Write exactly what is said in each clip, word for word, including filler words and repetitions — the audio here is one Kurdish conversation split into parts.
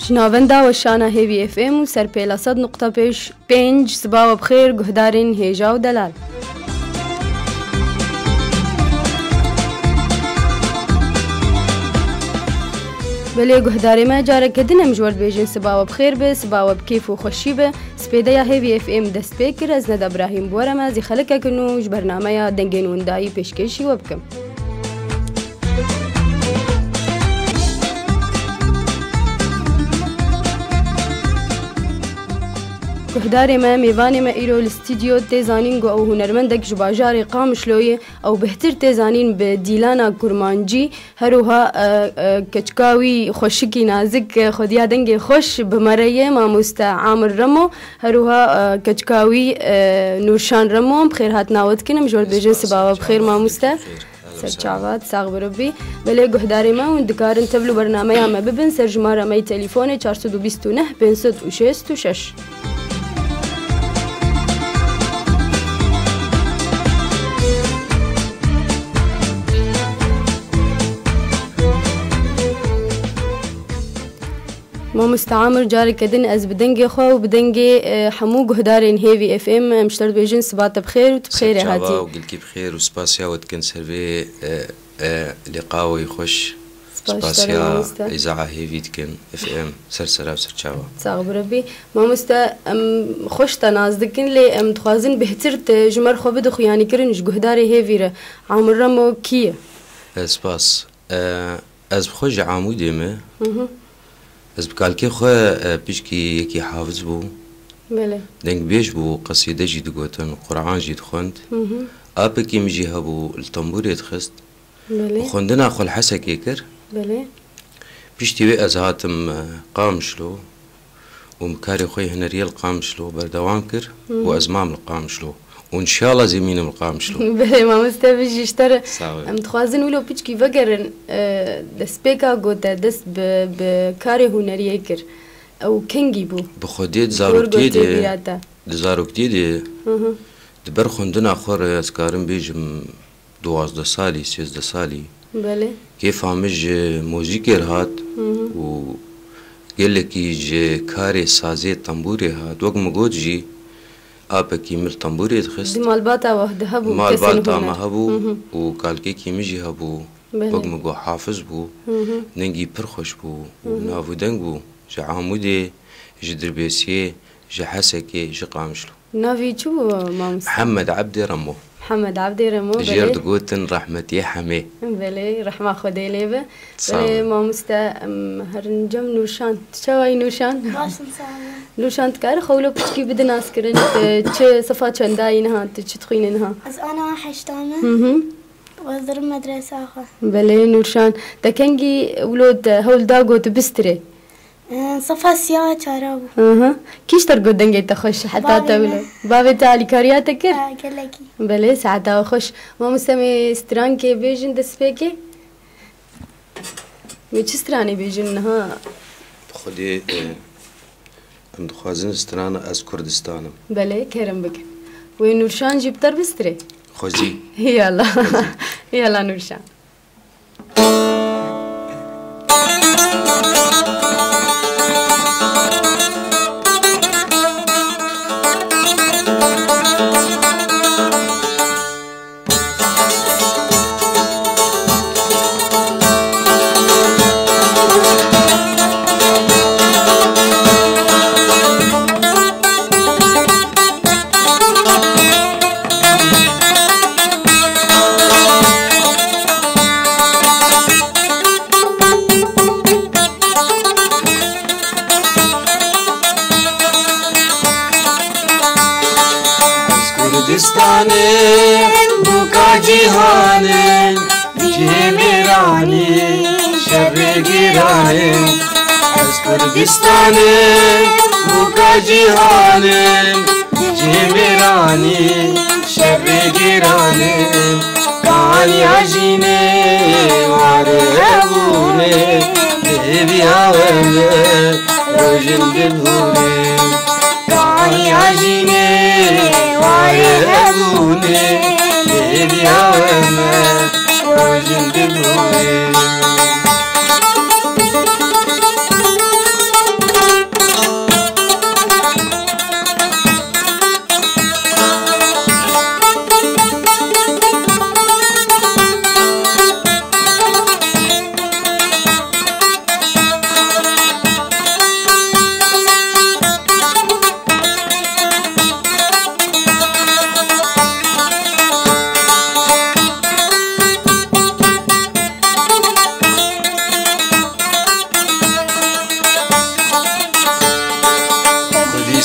Ji navenda weşana Hêvî F M û serpêla sed nuqta pênc, sibawa bi xêr guhdarên hêja û delal. Belê guhdarê me, careke din em ji we dibêjin sibawa bi xêr be, sibawa bi kêf û xweşî be. Spêdeya Hêvî F M dest pê kir, ez Neda Birahîm bi we re me, ez ê xelekeke nû ji bernameya Dengên Windayî pêşkêşî we bikim. Guhdarê me, mêvanê me îro li stûdyo tê zanîn ku ew hunermendek ji bajarê Qamişlo ye, ew bêhtir tê zanîn bi dîlana kurmancî, her wiha, e, e, keçika wî xweşikî nazik, e, xwediya dengê xweş bi me re ye, mamoste Amir Remo, her wiha, e, keçika wî, e, Nûrşan Remo, em bi xêr hatina we dikin, em ji we dibêjin sibawa bi xêr mamoste. Ser çavat, sax bi Rebî. Belê guhdarê me, hûn dikarin tevlî bernameya me bibin ser jimara me yê telîfonê çar sed û bîst û neh pênc sed û şêst û şeş. Mamoste Amir, careke din ez bi dengê xwe û bi dengê, e, hemû guhdarên Hêvî F M, em ji te re dibêjin siba te bi xêr û tu bi xêrê hatî. Ser çava û gilkî bi xêr û spasiya we dikin ser vê, e, e, lîqawê xweş. Spas ji te re, spasiya mamoste. Îza'a Hêvî dikin, F M, ser sera û ser çava. Sax bi Rebî. Mamoste, em xweş te nas dikin, lê em dixwazin bêhtir te ji me re xwe bide xuyanîkirin ji guhdarê Hêvî re. Amir Remo kî ye? E, spas. E, ez bi xwe ji Amûdê me. Hı hı. Ez bi kalkê xwe, e, pişkî yekî hafiz bû. Belê. Dengbêj bû, qesîde jî digotin, Quran jî dixwend. Hı hı. Apekî min jî hebû, li tembûrê dixist. Belê. Xwendina xwe li Hesekê kir. Belê. Piştî wê ez hatim, e, Qamişlo. û min karê xwe yê huneriyê li Qamişlo berdewam kir û ez mam li Qamişlo. Û înşallah zê mînim li Qamişlo. Belê, mamoste, bijî ji te re. Sağ ol. Em dixwazin wilo piçkî vegerin, e, destpêka ku te dest bi, bi karê huneriyê kir. Ew kengî bû? Bi xwedê di zaroktiyê de, di zaroktiyê de, di ber xwendina xwe re ez karim bêjim, duwazdeh salî, sêzdeh salî. Belê. Kêfa min ji muzîkê re hat û gelekî ji karê sazê tembûrê hat. Wek min got jî, apekî min li tembûrê dixist. Di malbata we de hebû, kesên huner. Malbata me hebû û kalkekî min jî hebû. Belê. Wek min got, hafiz bû. Dengî pir xweş bû û nav û deng bû. Ji Amûdê, ji Dirbêsiyê, ji Hesekê, ji Qamişlo. Navî çi bû, mamoste? Mihemed Ebdê Remo. Mihemed Ebdê Remo, belê. Jê re digotin rehmetiyê Hemê. Belê, rehma Xwedê lê be. Sağ ol. Belê, mamoste, em, herin cem Nûrşan. Tu çawa yî Nûrşan? Baş im, sağ ol. Nûrşan, tu karî xwe wilo piçkî bidî naskirin, tu çi sifa çendayî niha, tu çi dixwînî niha? Ez ana heşta me. Hı hı. Ez dirim medresa xwe. Belê, Nûrşan. Te kengî wilo te hewl da got tu bistirê? Ee, sifa siya çara bû. Hı hı. Kî ji te re got dengê te xweş heta te wilo? Bavê me. Bavê te alîkariya te kir? Ha, gelekî. Belê, saeta xweş. Mamoste, em ê strankê bêjin destpêkê? Em ê çi stranê bêjin niha? Bi Xwedê, e, em dixwazin strana Ez Kurdistan im. Belê, kerem bikin. Wê Nûrşan jî bi te re bistirê? Xwezî. Yala. Yala Nûrşan. Ez Kurdistanê, bûka cîhanê, cihê mêranê, şerê gêranê. Ez Kurdistanê, bûka cîhanê, cihê mêranê, şerê gêranê. Kaniya jînê, warê hebûnê, hêviya we me, rojin dibûnê. Kaniya jînê, warê hebûnê, hêviya we me, rojin dibûnê.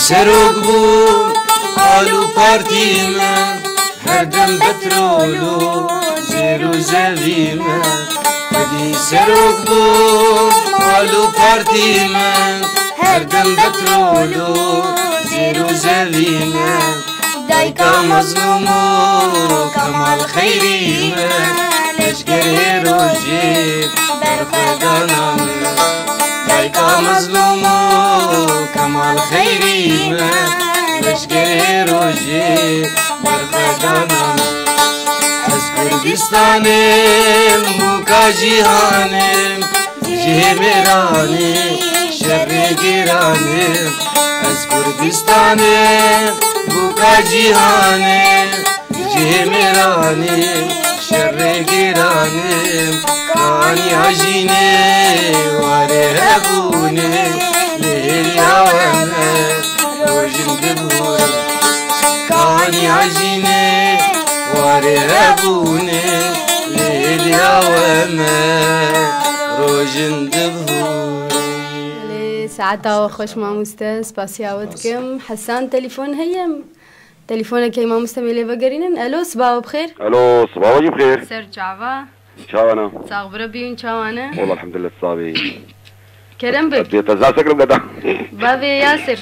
Serok bû al û partî min, her dem petrol û zêr û zevî min. Xwedî serok bû al û partî min, her dem petrol û zêr û zevî min. Dayika Mezlûm û Kemal Xeyrî min, leşkerê rojê berxwedana min. Dayika Mezlûm û Kemal Xeyrî min, leşkerê rojê berxwedana min. Ez Kurdistanê im, bûka cîhanê im, cihê mêranê, şerê gêranê. Ez Kurdistanê, bûka cîhanê, cihê mêranê, şerê gêranê. Kaniya jînê, warê hebûnê, lê hêliya we me, rojin dibûre. Kaniya jînê, warê hebûnê, lê hêliya we me, rojin dibûre. Lê saeta we xweş mamoste, spasiya we dikim. Hesan telefon heye? Telefonekê mamoste me lê vegerînin. Elo, sibawa bi xêr. Elo, sibawa jî bi xêr. Ser çava. Çawa ne? Sax bira bîn, çawa ne? Wala elhamdülillah, sabî. Kerem bik. Te zar sekrim gada. Bavê Yasir.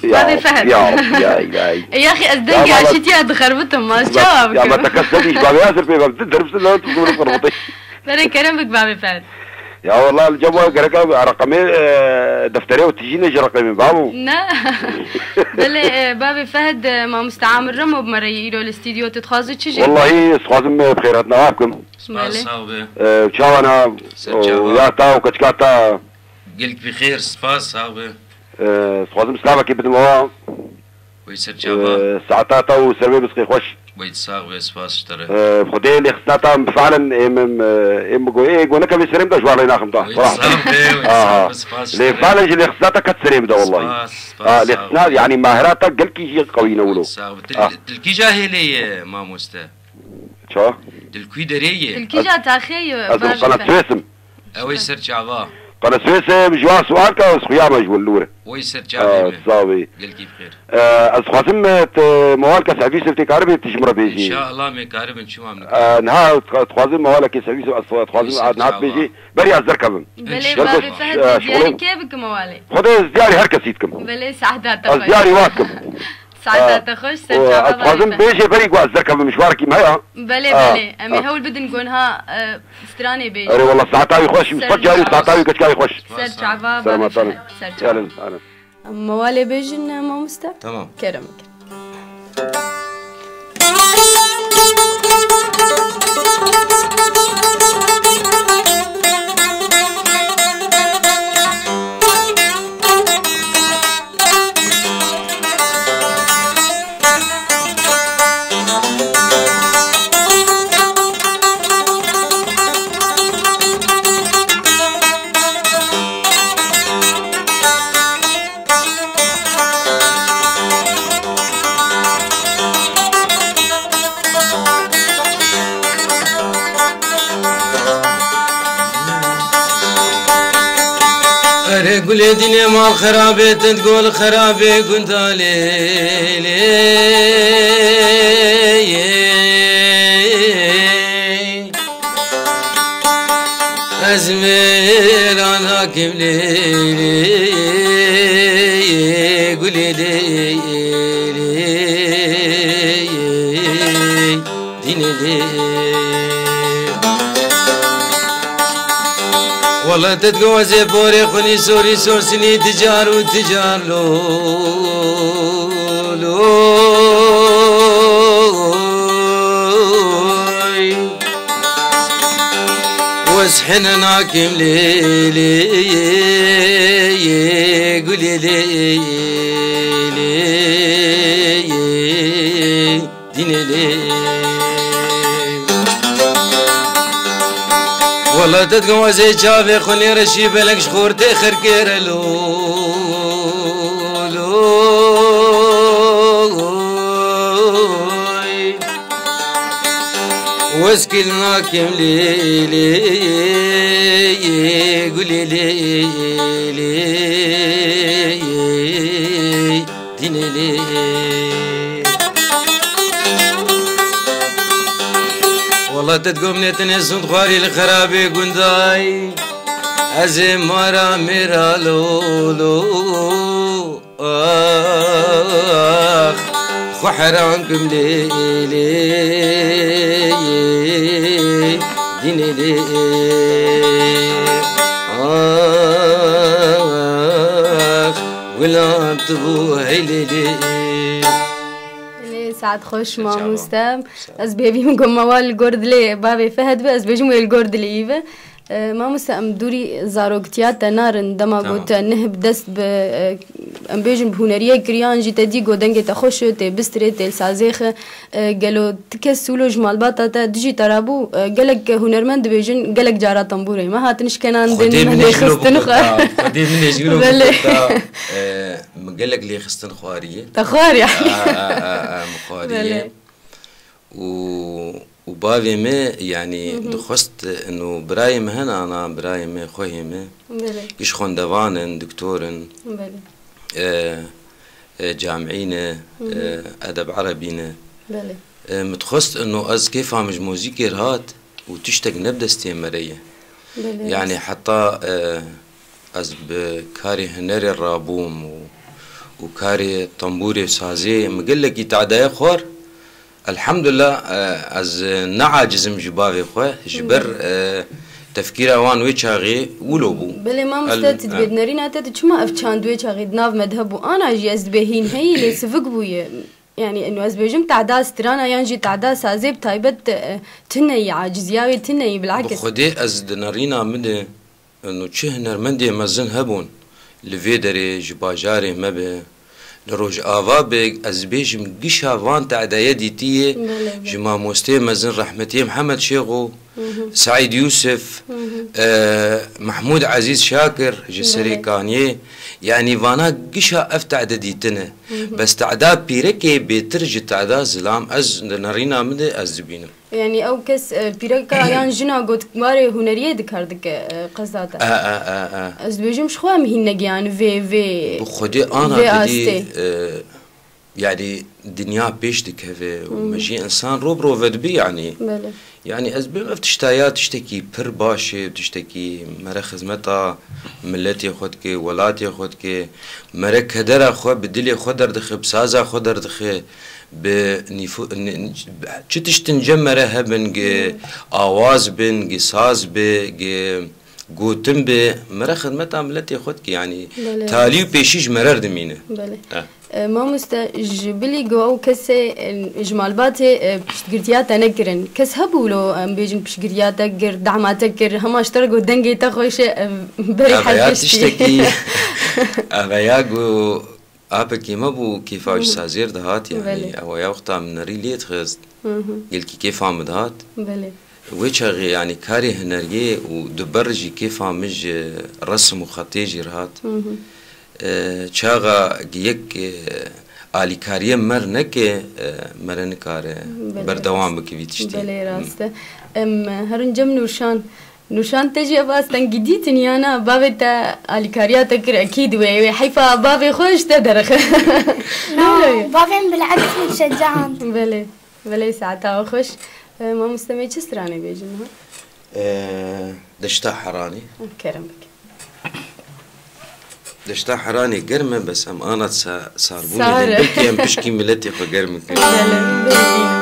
Ya, Bavê Fehd. Ya, ya, ya. E, yaxî ez dengê aşîtiya dixerbitim, ma ez çawa bikim? Ya, ma te kes nebî, Bavê Yasir pê bavê. Derbsin lan, tu zor xerbitî. Bere kerem bik Bavê Fehd. Ya wala li cem we gereka reqemê, e, defterê û tijî ne ji reqemê bavo. Ne. Belê, e, Bavê Fehd, e, mamoste Amir Remo bi me re yê îro li stûdyo, tu dixwazî çi jî? Wallahî, ez dixwazim, e, bi xêrhatina we bikim. Spas, belê. Sax be. E, çawa ne? Ser çava. Ya te û keçika te. Gelek bi xêr, spas, sax be. E, dixwazim silavekê bidim we. Wey ser çava. E, saeta te û ser wê bizqê xweş. Wey sax be, spas ji te re. E, Xwedê lêxistina te em bifalen, êm, em, e, êm go-, ê, go neke vê serê min de ji wan rê naxim te. Wey sax be, wey sax be, spas ji te re. Lê falen ji lêxistina te ket serê min de wallahî. Spas, spas, sax be. Ha, lêxistina, yanî mahira te gelkî jî qewî ne wilo. Wey sax be. Til-, til kîja hêlê ye, mamoste? Ça? Til kî derê ye? Til kîja taxê ye? Ez Qenet Swês im. Ew ê ser çava. Qenet Swês im, ji wan sual ke, ez xuya me ji wir li wir. Wey ser çavê me. Sax bî. Gelkî bi xêr. E, ez dixwazim, e, te mewalke servîsê tê karibê, tu ji min re bêjî. Înşallah me karibin, çima min. E, niha dixwazim mewalekê servîsê, ez dixwazim niha bêjî. Berî ez derkevim. Belê, Bavê Fehd, e, diyarî kê bikim mewalê? Xwedê ez diyarî her kesî dikim. Belê, saeta te xweş. Ez diyarî wan dikim. Saeta te xweş, ser çava. Ez dixwazim bêjê berî ku ez derkevim, ji warekî me ya. Belê, belê. Em ê hewl bidin ku niha, e, stranê bêjin. Erê wala saeta wî xweş, sed carî saeta wî keçika wî xweş. Ser çava, Bavê Fehd. Ser çava. Mewalê bêjin, e, mamoste? Tamam. Kerem. Erê gulê dînê mal xerabê, tind gol xerabê gunda lê lê. Ez mêra nakim lê lê, gulê lê lê. Dînê lê. Wala te digo ez ê borê xwe nî sorî sor sinî ticar û ticar lo, lo. Wez hene nakim lê, lê, gulê lê, lê. Dînê lê. Wela te digo ez ê çavê xwe nêreşî belek ji xortê xerkê re lo, lo. Wez kil nakim lê, lê, gulê lê, lê. Te digom nêtinê zûnd xwarî li xerabê gundayî. Ez ê mara mêra lolo. Ax, xwe heran kim lê lê. Dînê lê. Ax, gulam tu bû hey lê lê. Lê saet xweş, mamoste. Ez bêvî min ku me wa li gor dilê bavê Fehd be, ez bêjim wê li gor dilê wî be. E, mamoste, em dûrî zaroktiya te narin, dema ku Tamam. te nih bi dest bi, e, em bêjin bi huneriyê kiriyan jî te dî ku dengê te xweş e, tê bistirê, tê li sazê xe. E, gelo ti kes wilo ji malbata te dijî te re bû, e, gelek hunermend dibêjin, gelek cara tembûrê me hatin şkenandin, Xwedê me min ê ji lêxistin xwe. Xwedê min ê ji wilo Belê. bikirta. E, min gelek lêxistin xwariye. Te xwar yani. A, a, a, a, min xwariye. Belê. Û, û bavê me, yanî, Hı hı. dixwest, ino birayê me hene, ana birayê me, xwehê me. Belê. Giş xwendevan in, doktor in, Belê. e, e, camî ne, Hı hı. e, edeb erebî ne. Belê. E, min dixwest, ino ez kêfa min ji muzîkê re hat û tiştek ne bi destê me re ye. Belê, Yanî rast. heta, e, ez bi karê hunerê rabûm û, û karê tembûrê, sazê, min gelekî te'daya xwar. Elhamdulillah, e, ez ne acizim ji bavê xwe, ji ber, Hı. e, tefkîra wan wê çaxê wilo bû. Belê mamoste, El-, tu dibê e. di nerîna te tu çima ev çand wê çaxê di nav me de hebû? Ana jî ez dibê hîn heyî, lê sivik bûye. Yani, eno ez bêjim, te'da strana yan jî te'da sazê bi taybet, e, tune ye, aciziya wê tune ye, Bi bilakis. Xwedê ez di nerîna min de, eno çi hunermendê mezin hebûn, li vê derê, ji bajarê me be, li Rojava be, ez bêjim, gişa van te'daya dîtiyê, Belê, belê. ji mamosteyê mezin, rehmetiyê Mihemed Şêxo, Hı hı. Seîd Yûsif, Hı hı. e, Mehmûd Ezîz Şakir, ji Belê. Serê Kaniyê, yanî vana gişa ev te'de dîtine. Hı hı. Bes te'da pîrekê bêtir ji te'da zilam, ez di nerîna min de ez dibînim. Yani ew kes, e, pîreka yan jina got warê huneriyê dikar dike, e, qeza te. E, e, e, e. Ez dibêjim ji xwe em hîn negiyan vê, vê, Bi Xwedê ana vê te dî, astê. e, yani dinya pêş dikeve û Hı hı. me jî insan ro bi ro ve dibi yani. Belê. Yani ez bêm ev tişta ya tiştekî pir baş e, tiştekî mere xizmeta milletê xwe dike, welatê xwe dike, mere kedera xwe bi dilê xwe derdixe, bi saza xwe derdixe, bi nîfu-, ni-, ni-, çi tiştin cem mere hebin, gi Hmm. awaz bin, gi saz bi, gi gotin bi, mere xidmeta miletê xwe dike, yanî Belê. talî û pêşî ji mere re dimîne. Belê. Eh. E, mamoste, ji bilî ku ew kesê, e, ji malbatê, e, piştgirtiya te nekirin, kes hebû lo, em bêjin, piştgiriya te kir, dema te kir, hema ji te re got dengê te xweş e, e, berê Eveya herkes tiştekî, eveya ku Apekê me bû, kêfa ji Hı. sazêr dihat, yani, Belê. ew ya wexta min nerî lê dixist, Hı hı. gelkî kêfa min dihat. Belê. Wê çaxê, yani, karê huneriyê û duber jî kêfa min ji resim û xetê jî re hat. Hı hı. E, çaxa yek, e, alîkariyê me re neke, e, me re nikare Belê, berdewam rast. bike vî tiştî. Belê, rast e. Em herin cem Nûrşan. Nûşan, te jî ev astengî dîtin ya na? Bavê te alîkariya te kir, ekîd wê, wê heyfa bavê xwe ji te derixe. Na, Öyle mi? Bavê min bil'eks min şecand. Belê, belê, saeta we xweş. E, mamoste, me çi stranê bêjin ha? E, Deşta Heranê. Kerem bike. Deşta Heranê germ e, bes em ana sa-, sarbûnê Sar e. hên, belkî em pişkî miletê xwe germ bikin. Belê, belkî.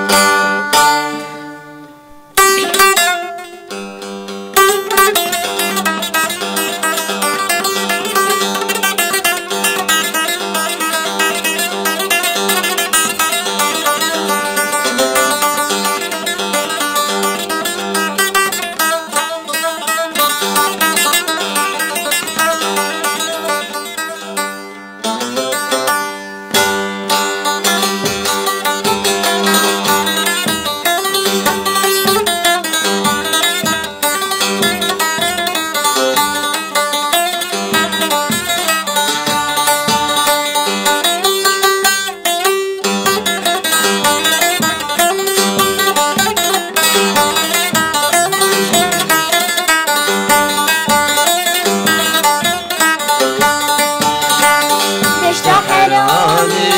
Deşta Heranê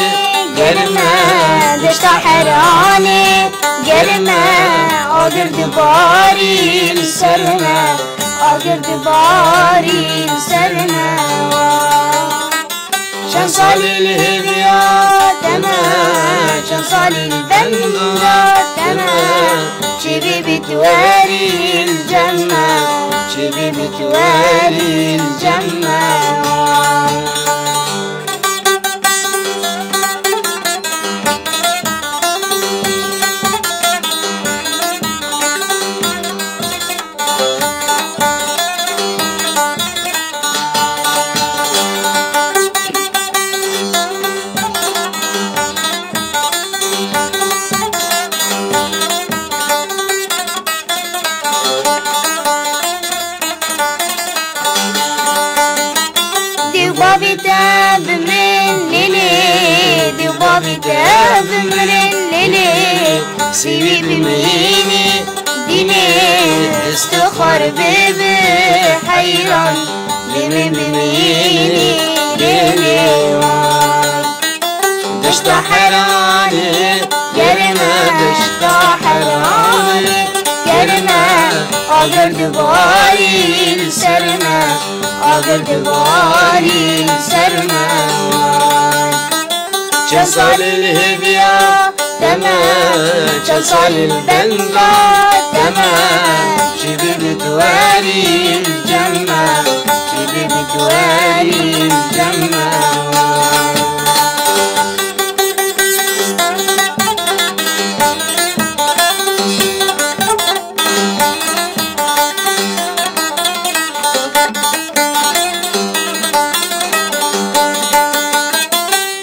germ e, Deşta Heranê germ e, a Agir dibarî li ser me, agir dibarî li ser me. Çend salî li hêviya te me, çend salî li benda te me. Çi bî bî tu werî li cem me, çi bî bî tu werî li cem me. Dê û bavê te bimirin lê lê, dê û bavê te bimirin lê lê. Sêwî bimînî dînê, dest û xwar bê bi heyran, dê min bimînî lê lê. Deşta Heranê germ e, deşta Heranê germ e, agir dibarî li ser me, agir dibarî li ser me. Çend salî li hêviya te me, çend salî li benda te me, çi bî bî tu werî li cem me, çi bî bî tu werî li cem me.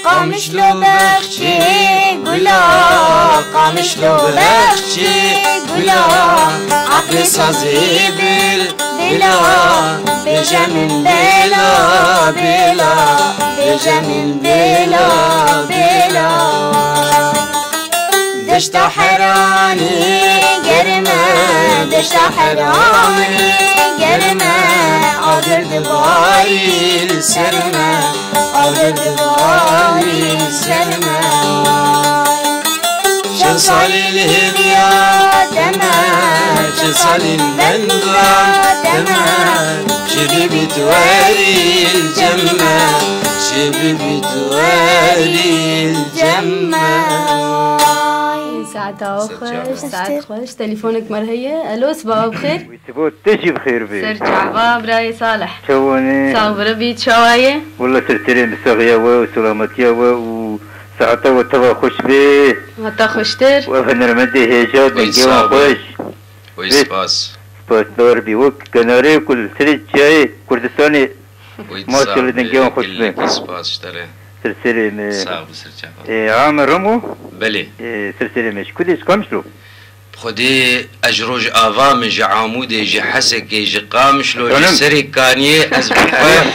Qamişlo bexçê gula, Qamişlo bexçê gula, aqlê sazê bil bêla, bêje min bêla, bêla, bêje min bêla, bêla. Deşta Heranê germ e, deşta Heranê germ e, agir dibarî li ser me, agir dibarî li ser me. Çend salî li hêviya te me, çend salî li benda te me, çi bî bî tu werî li cem me, çi bî bî tu werî li cem me. Saeta xweş, saet xweş. Telefonek me heye. Elo, sibaha bixêr. Wî sibo te jî bixêr be. Ser çava, birayê Salih. Çawanê? Sax bire bî, çawa ye? Walla ser serê min saxiya we û selametiya we û saeta we teva xweş be. Heta xweştir. Û ev hunermendê hêja, dengê wan xweş. Wî spas. Spasdar bî. Wek kenarê ku li serê çiyayê Kurdistanê. Wî maşallah, dengê wan xweş be. Gelekî spas ji te re. Ser serê me. Sax bî, ser çava. Ê, a me Ramo? Belê. Ê, ser serê me. Ji ku dê, ji Qamişlo? Bi Xwedê ez ji Rojava me, ji Amûdê, ji Hesekê, ji Qamişlo, ji Serê Kaniyê, ez bi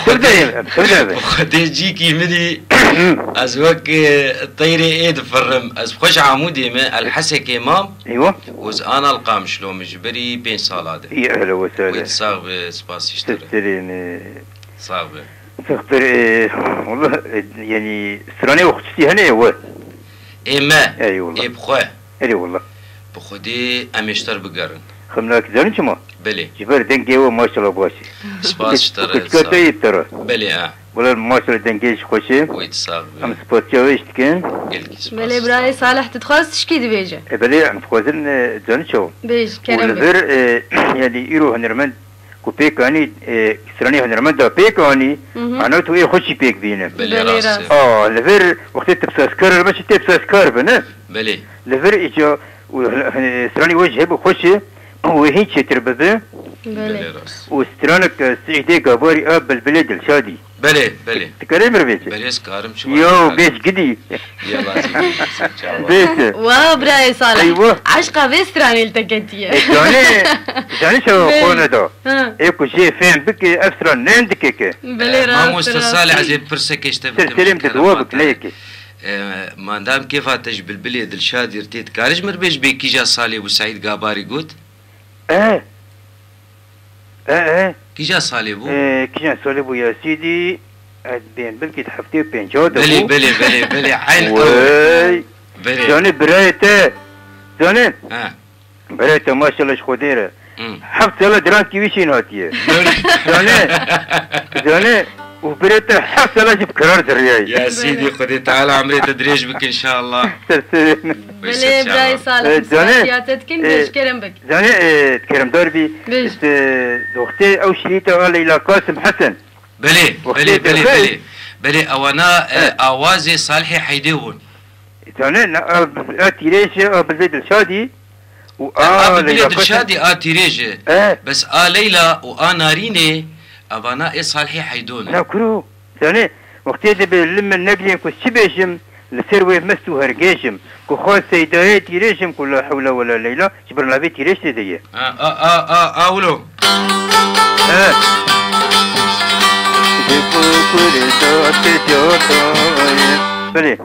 xwe, bi Xwedê cîkî min î, ez wek, e, teyrê ê difirim. Ez bi xwe ji Amûdê me, el Hesekê mam, û ez ana li Qamişlo me ji berî pênc sala de. Wî sax be, spasî ji te re. Sax be. Sixtir, e, wallah, e, yanî stranê we xusûsî hene we? Ê me? Ey wallah. Ê bi xwe? Erê wallah. Bi Xwedê em ê ji te re bigerin. Xemnak, zanî çima? Belê. Ji ber dengê we maşallah baş e. Spas ji te re. Kuçka te yê te re. Belê, e. Wallah maşallah dengê jî xweş e. Wê tu sax be. Em spasiya we jî dikin. Gelkî spas. Belê birayê Salih, tu dixwaz tişkî dibêje? E, belê em dixwazin, e, zanî çawa? Bêj, kerem be. Û li vir, e, yanî îro hunermend ku pêk anî, e, stranê hunermend da pêk anî, mana tu ê xweşî pêk bîne. Belê, rast e. A, li vir wextê tu bi sazkar re biçî tê bi sazkar be, ne? Belê. Li vir îca û, e, stranê we jî hebû xweş e, wê hîn çêtir bibe. Belê. Belê, rast. Û stranek, e, Seîdê Gabarî a Bilbilê Dilşadî. Belê, belê. Tu karê min re bêje? Belê, ez karim, çima nikarim? Yo, bêj gidî. Yala, zî bêj, çawa. Bêje. Wa, birayê Salih. Eywa. Eşqa vê stranê li te ketiye. E, canê, canê çawa xwe neda. Ha. Ê ku jê fêm bike, ev stran ne hindikek e. Belê, rast, rast. Mamoste Salih, ez ê pirsekê ji te bikim, ji kerema te. Ser serê min, dua bik, ne yekê. E, madam kêfa te ji Bilbilê Dilşadî re tê, dikarî ji min re bêj bê kîja salê bû Seîd Gabarî got? E. E, e. Kîja salê bû? E, kîjan salê bû ya Sîdî? Ez bên belkî di heftê û pênca de bû. Belê, belê, belê, belê. Eyn ew. Wey. Belê. Canê birayê te. Zanî? Ha. Berê te maşallah ji Xwedê re. Hmm. Heft sala dirankî wî şîn hatiye. Zane, zane, û birê te heft sala jî bi kirar diriyayî. Ya Sîdî, Xwedê Teala emrê te dirêj bike inşallah. Ser serê min. Belê, birayê Salih, e, zane, spasiya te dikin, e, pêşkerem bik. Zane, e, keremdar bî. Bêj. Îşte, doxtê ew şîrîte a Leyla Kasim Hesen. Belê, belê, belê, belê. Belê, ewana, e, awazê Salihê Heydê bûn. Zane, na, a, a tîrêj, a bilbê Dilşadî û a, a bilbê Dilşadî a tîrêj e. E. Bes a Leyla û a Narînê, evana ê Salihê Heydo ne. Na kuro, zane, wextê de bi li min negiriyên ku çi bêjim, li ser wê mest û hergêjim, ku xwe Seydayê tîrêjim, ku la hewla wela Leyla, ji ber navê tîrêj tê de ye. A, a, a, a, a, wilo. He. Belê.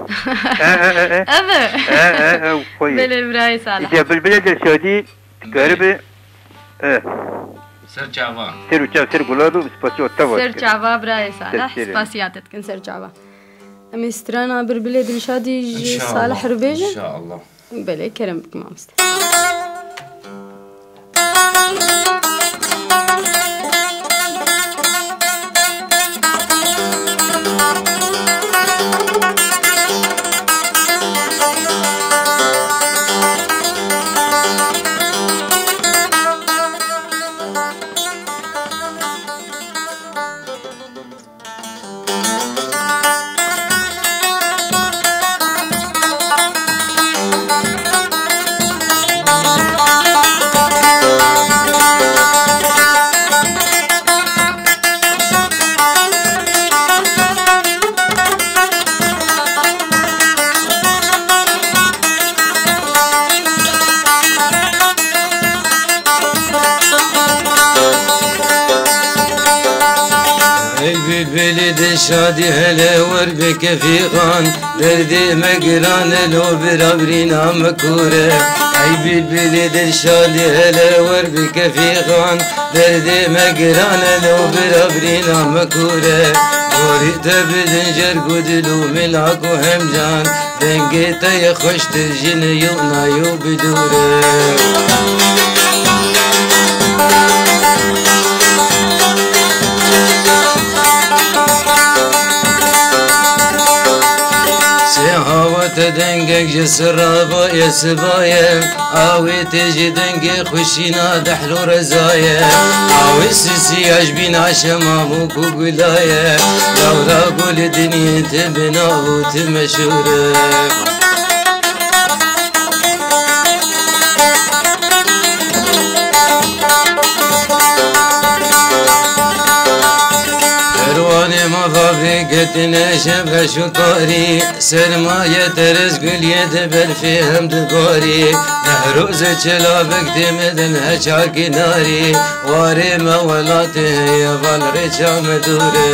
He, he, he, he. Ev e. He, he, he, xwe ye. Belê, birayê Salih. Îde Bilbilê Dilşadî dikaribe. He. Ser çava. Ser û çav, ser gula be, spasiya te va dikin. Ser çava, birayê Salih. Ser serê. Spasiya te dikin, ser çava. Em ê strana Bilbilê Dilşadî ji Salih re bêjin. İnşallah. Belê, kerem bikin mamoste. Ey bilbilê Dilşadî hele wer bi kefî xan, derdê me giran e lo bira birîna me kûr e. Ey bilbilê Dilşadî hele wer bi kefî xan, derdê me giran e lo bira birîna me kûr e. Gorî te bidin jer ku dil û milak û hemcan, dengê te ye xweştir ji neyona yo bi dûr e. Sê hawa te dengek ji sirava ye sivaye, awê te ji dengê xweşîna dehlo rezaye. Awê sisiya ji bîna şemam û ku gulaye, lawra gul dinyê te binav û te meşhûr e. Perwanê ma fabrî ketine şev reş û tarî, sermaye terez guliyê di berfê hem dibarî. Nehroze çelavek têmedin heça kinarî, warê me welatê heye val rêça me dûr e.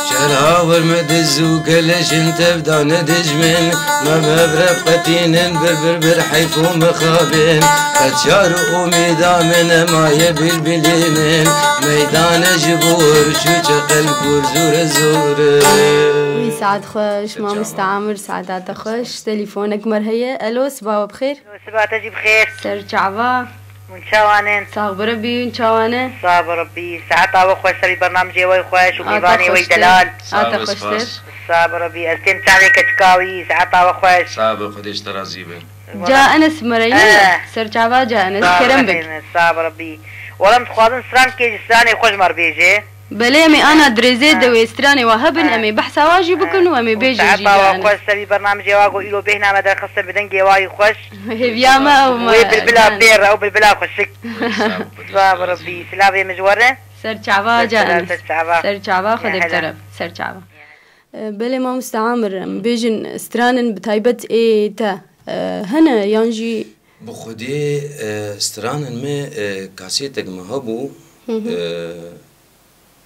Şerha wir me diz û keleşin tev dane dijmin, me mevreb qetînin bir bir bir heyf û mixabin. Qet çar û umîda min emaye bilbilê min, meydane ji bo rûç û çeqel kûr zûre zûre. Wî saet xweş, mamoste Amir, saeta te xweş. Telefonek mer heye. Elo, siba we bi xêr. Siba te jî bi xêr. Ser çava. Hûn çawan in? Sax bi Rebbî, hûn çawan in? Sax bi Rebbî. Saeta we xweş, serî bernamijê we xweş û mêvanê we delal. Ata xweştir. Sax bi Rebbî. Ez têm çavê keçika wî, saeta we xweş. Sax bi, Xwedê ji te razî be. Ca Enes mereyî, ser çava Ca Enes, kerem bik. Sax bi Rebbî. Wela em dixwazin strankê ji stranê xwe ji me re bêje. Belê, em ê ana dirêzê de wê stranê wa hebin, em ê behsa wa jî bikin û em ê bêjin jî. Saeta wa xweş, serî bernamijê wa ku îro bêhna me derxistin bi dengê wa yî xweş. Hêviya me ew me. Wê bilbila pêr, ew bilbila xweşik. Sax bi Rebbî, silavê min ji we re. Ser çava Ca Enes. Ser çava. Ser çava, Xwedê bi te re. Ser çava. E, belê mamoste Amir, em bêjin stranin bi taybet ê te, e, hene yan jî? Bi Xwedê, e, stranin me, e, kasêtek me hebû, e,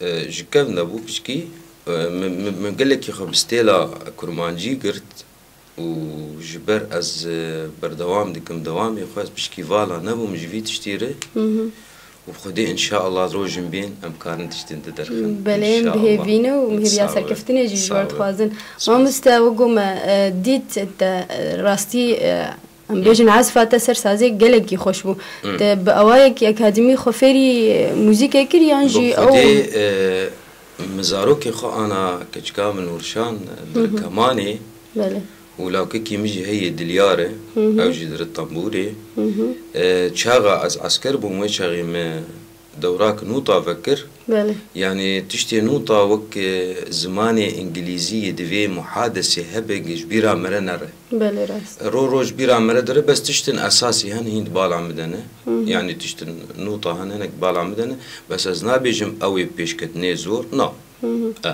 e, ji kev nebû piçkî. E, min, min, min gelekî xwe bi stêla kurmancî girt û ji ber ez, e, berdewam dikim dewamê xwe, ez piçkî vala nebûm ji vî tiştî re. Û bi Xwedê înşaallah rojin bên em karin tiştên di derxin. Belê, em bi hêvî ne û em hêviya serkeftinê jî ji we re dixwazin. Mamoste, we got me, e, dît te, e, rastî, e, em bêjin ezfa te ser sazê gelekî xweş bû. Te bi awayekî akademî xwe fêrî, e, muzîkê kir yan jî ew? Bi Xwedê, e, min zarokê xwe ana keçika min Nûrşan, e, diri kemanê. Belê. Û lawkekî min jî heye Dilyar e, ew jî diri tembûrê. E, çaxa ez esker bûm wê çaxê me dewrak nûta vekir. Belê. Yanî tiştê nûta wek, e, zimanê îngilîzî yê divê muhadesê hebe ji bîra me re nere. Belê, rast. Ro roj bîra me re dire, bes tiştin esasî hene hîn di bala min de ne. Yanî tiştin nûta hene hinek bala min de ne. Bes ez nabêjim ew ê pêşketinê zor, na. E.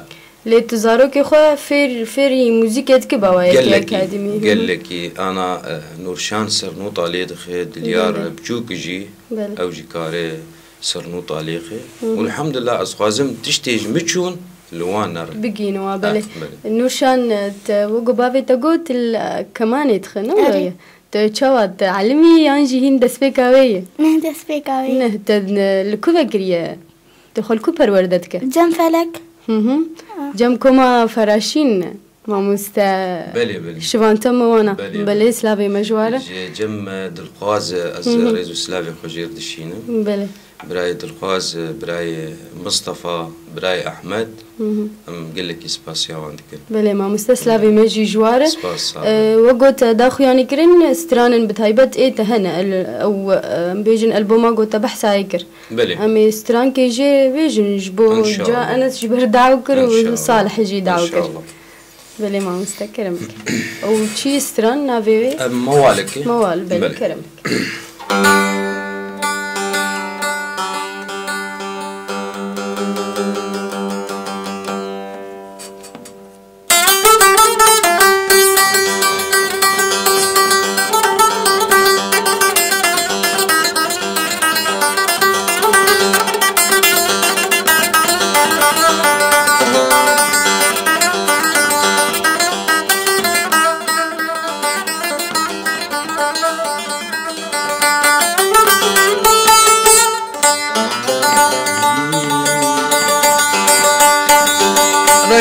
Lê tu zarokê xwe fêr, fêrî muzîkê dikî bi awayekî akademî? Gelekî, gelekî. Ana, e, Nûrşan sernota lê dixe, Dilyar biçûk jî, ew jî kare sernota lêxe. Û elhamdulillah ez xwazim tiştê ji min çûn li wan nere. Bigihîne wan, belê. Nûrşan, e, te wek ku bavê te got, li, e, kemanê dixe, ne wilo ye? Tu çawa, tu elimî yan jî hîn destpêka wê yî? Ne, destpêka wê. Ne, te, e, li ku vekiriye? Tu xwe li ku perwerde dike? Cem Felek. Hı hı. Cem Koma Feraşîn, mamoste. Belê, belê. Şivan te mi wana? Belê, belê. Belê, slavê me ji wa re. Ji Cem, e, Dilxwaz, e, ez rêz û slavê xwe jêr dişînim. Belê. Birayê Dilxwaz, e, birayê Mistefa, birayê Ehmed. Hı hı. Em gelekî spasiya wan dikin. Belê, mamoste, slavê me jî ji wa re. Spas, sağ ol. E, wek got, e, da xuyanî kirin, stranin bi taybet ê te hene. El-, ew, e, em bêjin elboma got te behsa yê kir. Belê. Em ê strankê jê bêjin ji bo ca Enes ji ber daw kir û Salih jî daw kir. Înşallah. Belê mamoste, kerem bike. Ew çi stran navê wê? Em Mewalek e. Mewal, belê, kerem bike.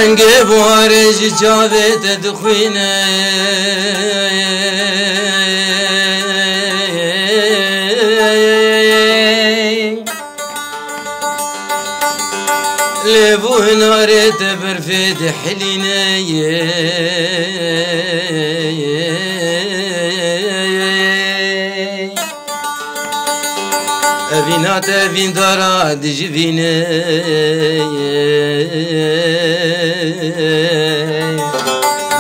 Rengê warê ji çavê te dixwîne. Lê bû hinarê te berfê dihilîne. Evîna te vîndara dijivîne.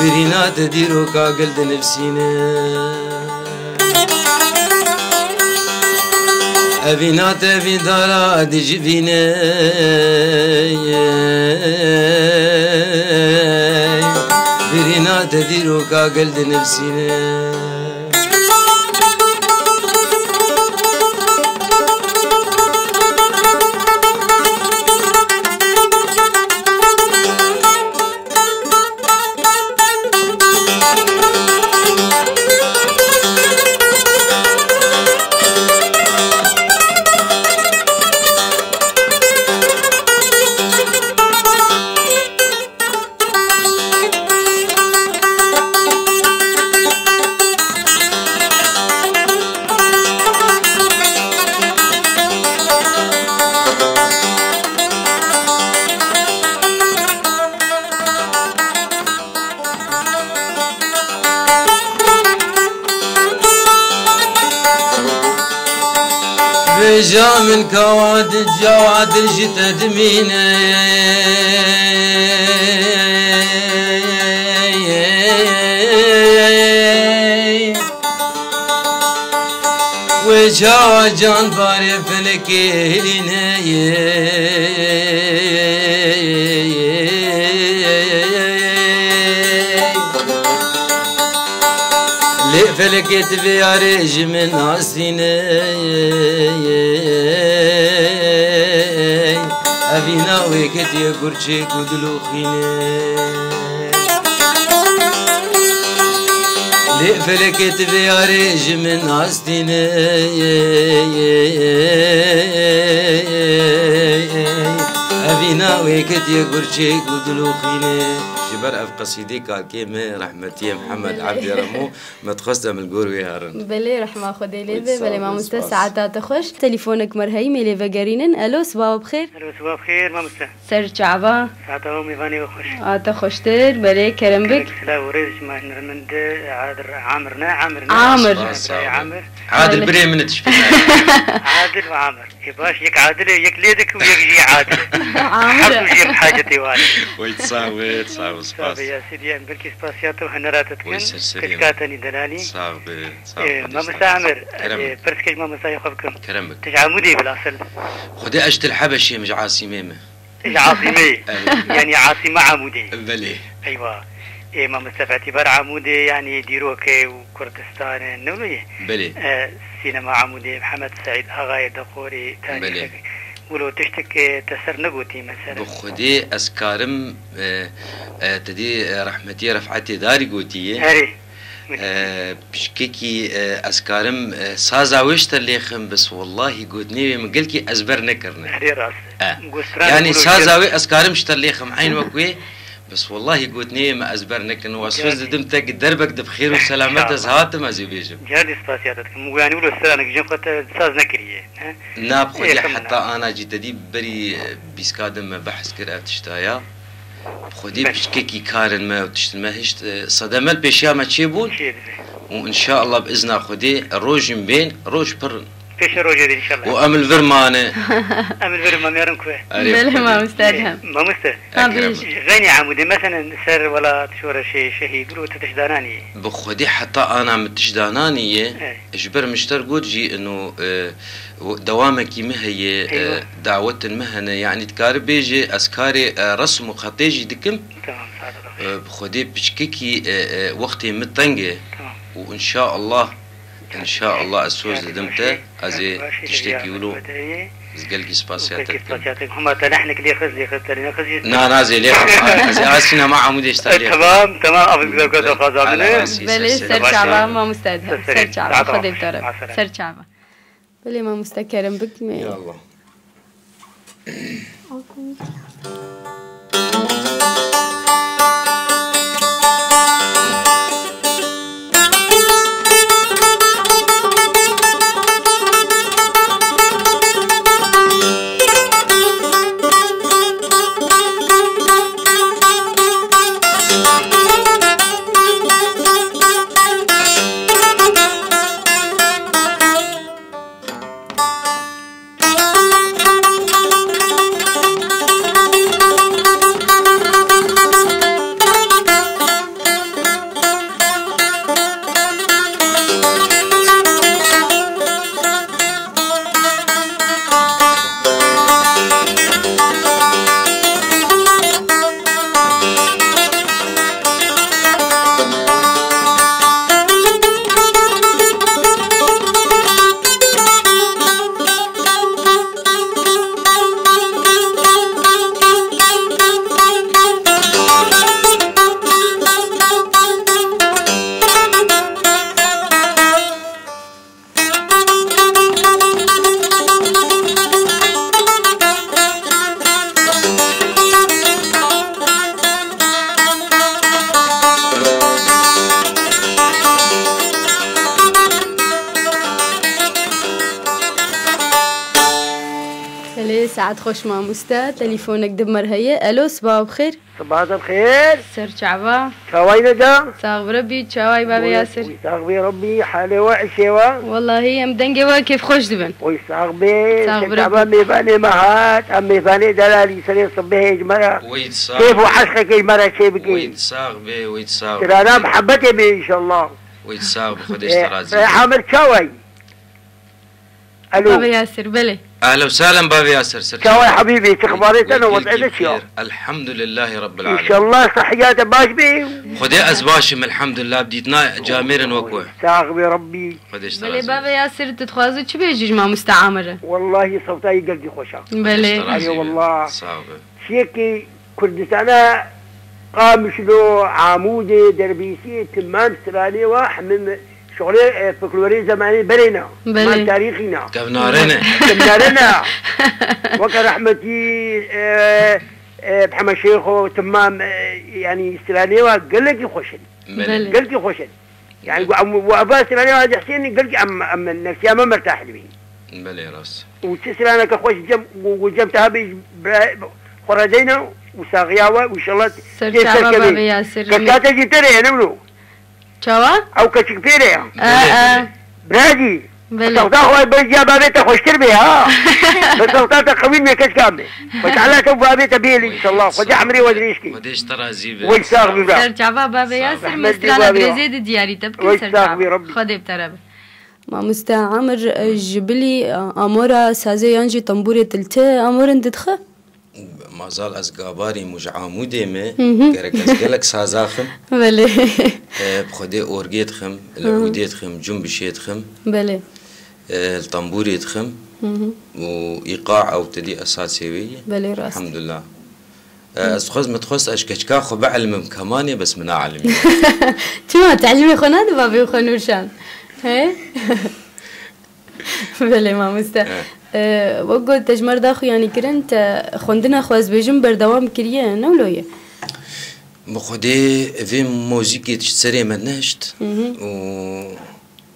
Birîna te dîroka gel dinivsîne. Evîna te vîndara dijivîne. Birîna te dîroka gel dinivsîne. Vêja min kawa di cawa din ji te dimîne. Wê çawa can barê felekê hilîne. Lê felekê ti vê yarê ji min nasîne. Evîna wê ketiye gurçê ku diloxîne. Felekê ti vê yarê ji min astîne. Evîna wê ketiye gurçek û dil û xîne. Ji ber ev qesîdê kalkê me rehmetiyê Mihemed Ebdî Remo me dixwest em li gor wê herin. Belê, rehma Xwedê lê be. Belê, mamoste, saeta te xweş. Telefonek me heyî, mêlê vegerînin. Elo, siba we bi xêr. Elo, siba bi xêr, mamoste. Ser çava. Saeta we mêvanê we xweş. A te xweştir, belê, kerem bik. Silav û rêz ji me hûnmend Adil Amir ne, Amir ne? Amir. Spas, sağ ol. Amir. Adil birê min e, tişt pê nayê. Adil û Amir. Ê baş, yek Adil e, yek lê dik û yek jî Adil e. Amir. Her du jî hacetê wan. Wey, sağ be, sağ be, spas. Sağ be, ya Sîdî, em belkî spasiya te û hunera te dikin. Wey, ser serê min. Keçika te nî delalî. Sağ be, sağ be. Ê, Xwedê mamoste Amir, kerem bik. Pirsek ji mamosta xwe bikim. Kerem bik. Tu ji Amûdê bilhasil. Xwedê ez ji Til Hebeşê me, ji Asîmê me. Ji Asîmê. Evet. Yanî Asîma Amûdê. Belê. Eywa. Ê, mamoste Fetî Ber Amûdê, yanî dîrokê û Kurdistan e, ne wilo ye? Belê. E, sînema Amûdê, Mihemed Seîd Axayê Deqorî, tarîxek. Belê. Wilo tiştek, e, te ser negotî mesela. Bi Xwedê ez karim, e, e, te dî, e, rehmetiyê Refetê Darî gotiye. Erê. E, pişkekî, e, ez karim, e, saza wê ji te lêxim, bes wellahî gotinê wê min gelkî ezber nekirine. Erê rast e. E. Yanî saza wê ez karim ji te lêxim, eyn wek wê, bes wellahî gotinê wê min ezber nekirin. Wa soz didim te ki derbek di bi xêr û selamet ez hatim ez ê bêjim. Cardî spasiya te dikim. Yanî wilo stranek jin xwe te saz nekiriye, he? Na, bi Xwedê heta ana jî te dî berî, e, bîska din me behs kir ev tişta ya. Bi Xwedê piçkekî karin me û tiştin me hişt, e, sedemel pêşiya me çêbûn. Çêdibe. Û înşaallah bi izna Xwedê rojin bên, roj pir in. Pêşe rojê de înşallah. Û em li vir mane. Em li vir mane, herin ku ye. Erê, belê, mamoste Edhem. Mamoste. Ha, bêj. Ji xeynî Amûdê, meselen ser welat, şoreşê, şehîd, wilo tu tişt dananî? Bi Xwedê heta ana min tişt dananî ye. Ji ber min ji te re got jî ino, e, dewamekî min heye, e, dawetên min hene. Yanî dikare bêje ez karê, e, resm û xetê jî dikim. Tamam, sağ ol. E, bi Xwedê piçkekî, e, e, wextê min teng e. Tamam. Û înşaallah, înşaallah ez soz didim te, ez ê tiştekî wilo. Ez gelkî spasiya te dikim. Hema te lehnek lê xiz, lê xiz, te lê nexizî. Na, na, ez ê lê xim. Ez ê a sînema Amûdê ji te lê xim. Tamam, tamam, ev zevka te xwaza min e. Belê, ser çava, mamoste Edhem. Ser çava, Xwedê bi te re. Ser çava. Belê, mamoste, kerem bik me. Ya Allah. Belê, saet xweş mamoste. Telefonek di me re heye. Elo, sibaha bi xêr. Sibaha te bi xêr. Ser çava. Çawayî ne da? Sax bi Rebbî, çawayî bavê Yasir. Wî sax bê Rebbî, halê we, işê we? Wellahî em dengê we kêfxweş dibin. Wî sax bê. Sax bi Rebbî. Çava mêvanê me hat, em mêvanê delalî serê sibehê ji me re. Wî sax bê. Kêf û eşqekê ji me re çê bikê. Wî sax bê, wî sax bê. Kirana muhebbetê bê înşallah. Wî sax bê, Xwedê ji te razî be. Amir çawayî? Alo. Bavê Yasir, belê. Ehlen û sehlen bavê Yasir, ser çava. Çawayî Habîbî, çi xebarê te ne, wez'ê te çi ya? Elhamdulillahî Rabbil alemin. Înşallah sihiya te baş be. Xwedê ez baş im, elhamdulillah, bi dîtina camêrên wek we. Sax be Rebbî. Xwedê ji te razî be. Belê bavê Yasir, tu dixwazî çi bêjî ji mamoste Amir re? Wellahî sewta wî gelkî xweş a. Belê. Xwedê ji te razî be. Eyvallah. Sax be. Çiyekî Kurdistana Qamişlo, Amûdê, Derbîsiyê, timam stranê wa hemî şixulê, e, folklorê zemanê berê ne. Belê. Hemî tarîxî ne. Kevnare ne. Kevnare ne. Weke rehmetî, e, e, Mihemed Şêxo, timam, e, yanî stranê wa gelekî xweş in. Belê. Belê. Gelekî xweş in. Yani, belê, gu-, em, gu eva stranê wa Hacî Husênê gelekî em, em nefsiya me mertah dibîn. Belê, rast. Û çi straneke xweş cem, û, û cem te hebî bira-, xwe re deyne û saxiya we û inşallah ser tê çava serkevî. Bavê Yasir. Keçika te jî pêre ye, ne wilo? Çawa? Ew keçik pêre ye. E, belê, e. Belê. Bira jî. Belê. Sexta xwe ber ciya bavê te xweştir bê, ha. Bi sexta te qewîn bê keçika me. Xwe Teala te bavê te bêlî inşallah. Xwedê emrê we dirêj kî. Xwedê ji te razî be. Wek sax bî bira. Ser çava bavê Yasir. Rehmet bê strana bavê. Dirêzê di diyarî te bikin. Wek ser sax çava. Bî Rabbî. Xwedê bi te re be. Mamoste Amir, e, ji bilî, e, amora sazê yan jî tembûrê til ti amorin didixe? Mazal ez gabarîm û ji Amûdê me, hı hı, gerek ez gelek saza xim. Belê. E, bi Xwedê orgê dixim, li, hı hı, ûdê dixim, cumbişê dixim. Belê. E, li tembûrê dixim. Hı hı. Û îqa ew tilî esasê wê ye. Belê, rast. Elhamdulillah. E, ez dixwest, min dixwest ez ji keçika xwe bielmim kemanê, bes min naelimî. Çima, tu elmê xwe nade bavê xwe Nûrşan? He? Belê mamoste. E. E, wek got, te ji me re daxuyanî kirin, te xwendina xwe, ez bêjim, berdewam kiriye, ne wilo ye? Bi Xwedê vê muzîkê ji serê me nehişt, hı hı, û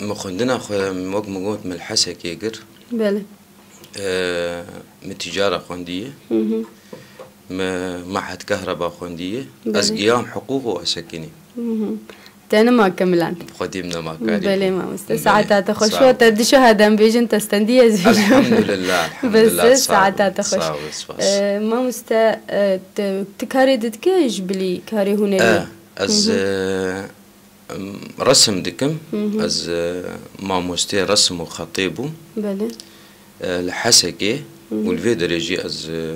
min xwendina xwe, wek min got, min li Hesekê kir. Belê. E, min tîcara xwendiye. Hı hı. Me Mehed Kehreba xwendiye. Ez, belê, giyam hiqûq û ez sekinî. Hı hı. Te nema kemiland. Xwedî min nema karî. Belê mamoste. Belê. Saeta te xweş. Sağ ol. Te dişo hedem bêjin, te stendiye ez bêjim. Elhamdulillah, elhamdulillah. Bes, sağ ol. Saeta te xweş. Sağ ol, spas. E, mamoste, e, te, tu karê didike ji bilî karê hunerî? E, ez, hı hı, e, Em, resim dikim. Hı hı. Ez, e, mamostê resim û xetê bûm. Belê. E, li Hesekê, hı hı, û li vê derê jî ez, e,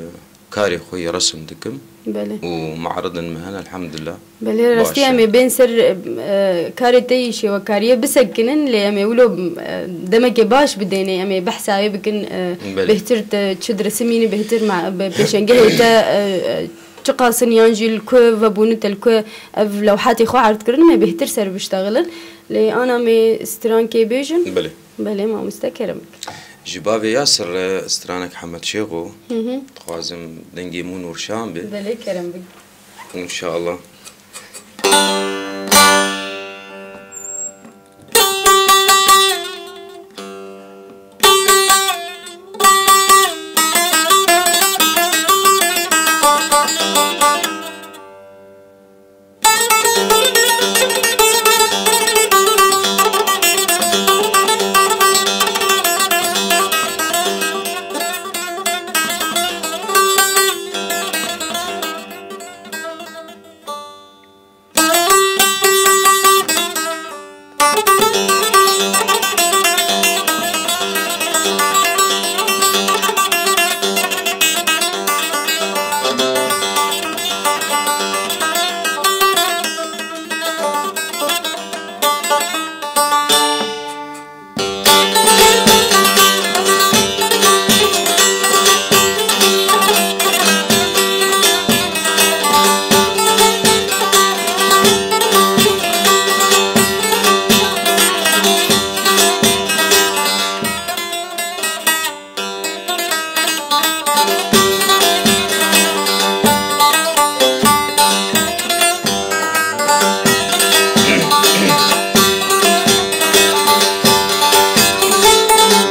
karê xwe yê resim dikim. Belê. Û me'ridin me hene, elhamdulillah. Belê, rastî baş e. Em ê bên ser, e, karê te yî şêwekariyê bisekinin, lê em ê wilo, e, demekê baş bidênê, em ê behsa wê bikin, e, belê, bêhtir te çi diresimînî, bêhtir ma-, be-, pêşengehê te, e, e, çiqas in yan jî li ku vebûne te li ku ev lewhatê xwe erd kirin, me bêhtir ser biştexilin. Lê ana me strankê bêjin. Belê. Belê, mamoste kerem bik. Ji bavê Yasir re stranek Hemed Şêxo. Hı hı. Dixwazim dengê min û Nûrşan be. Belê, kerem bik. Înşallah.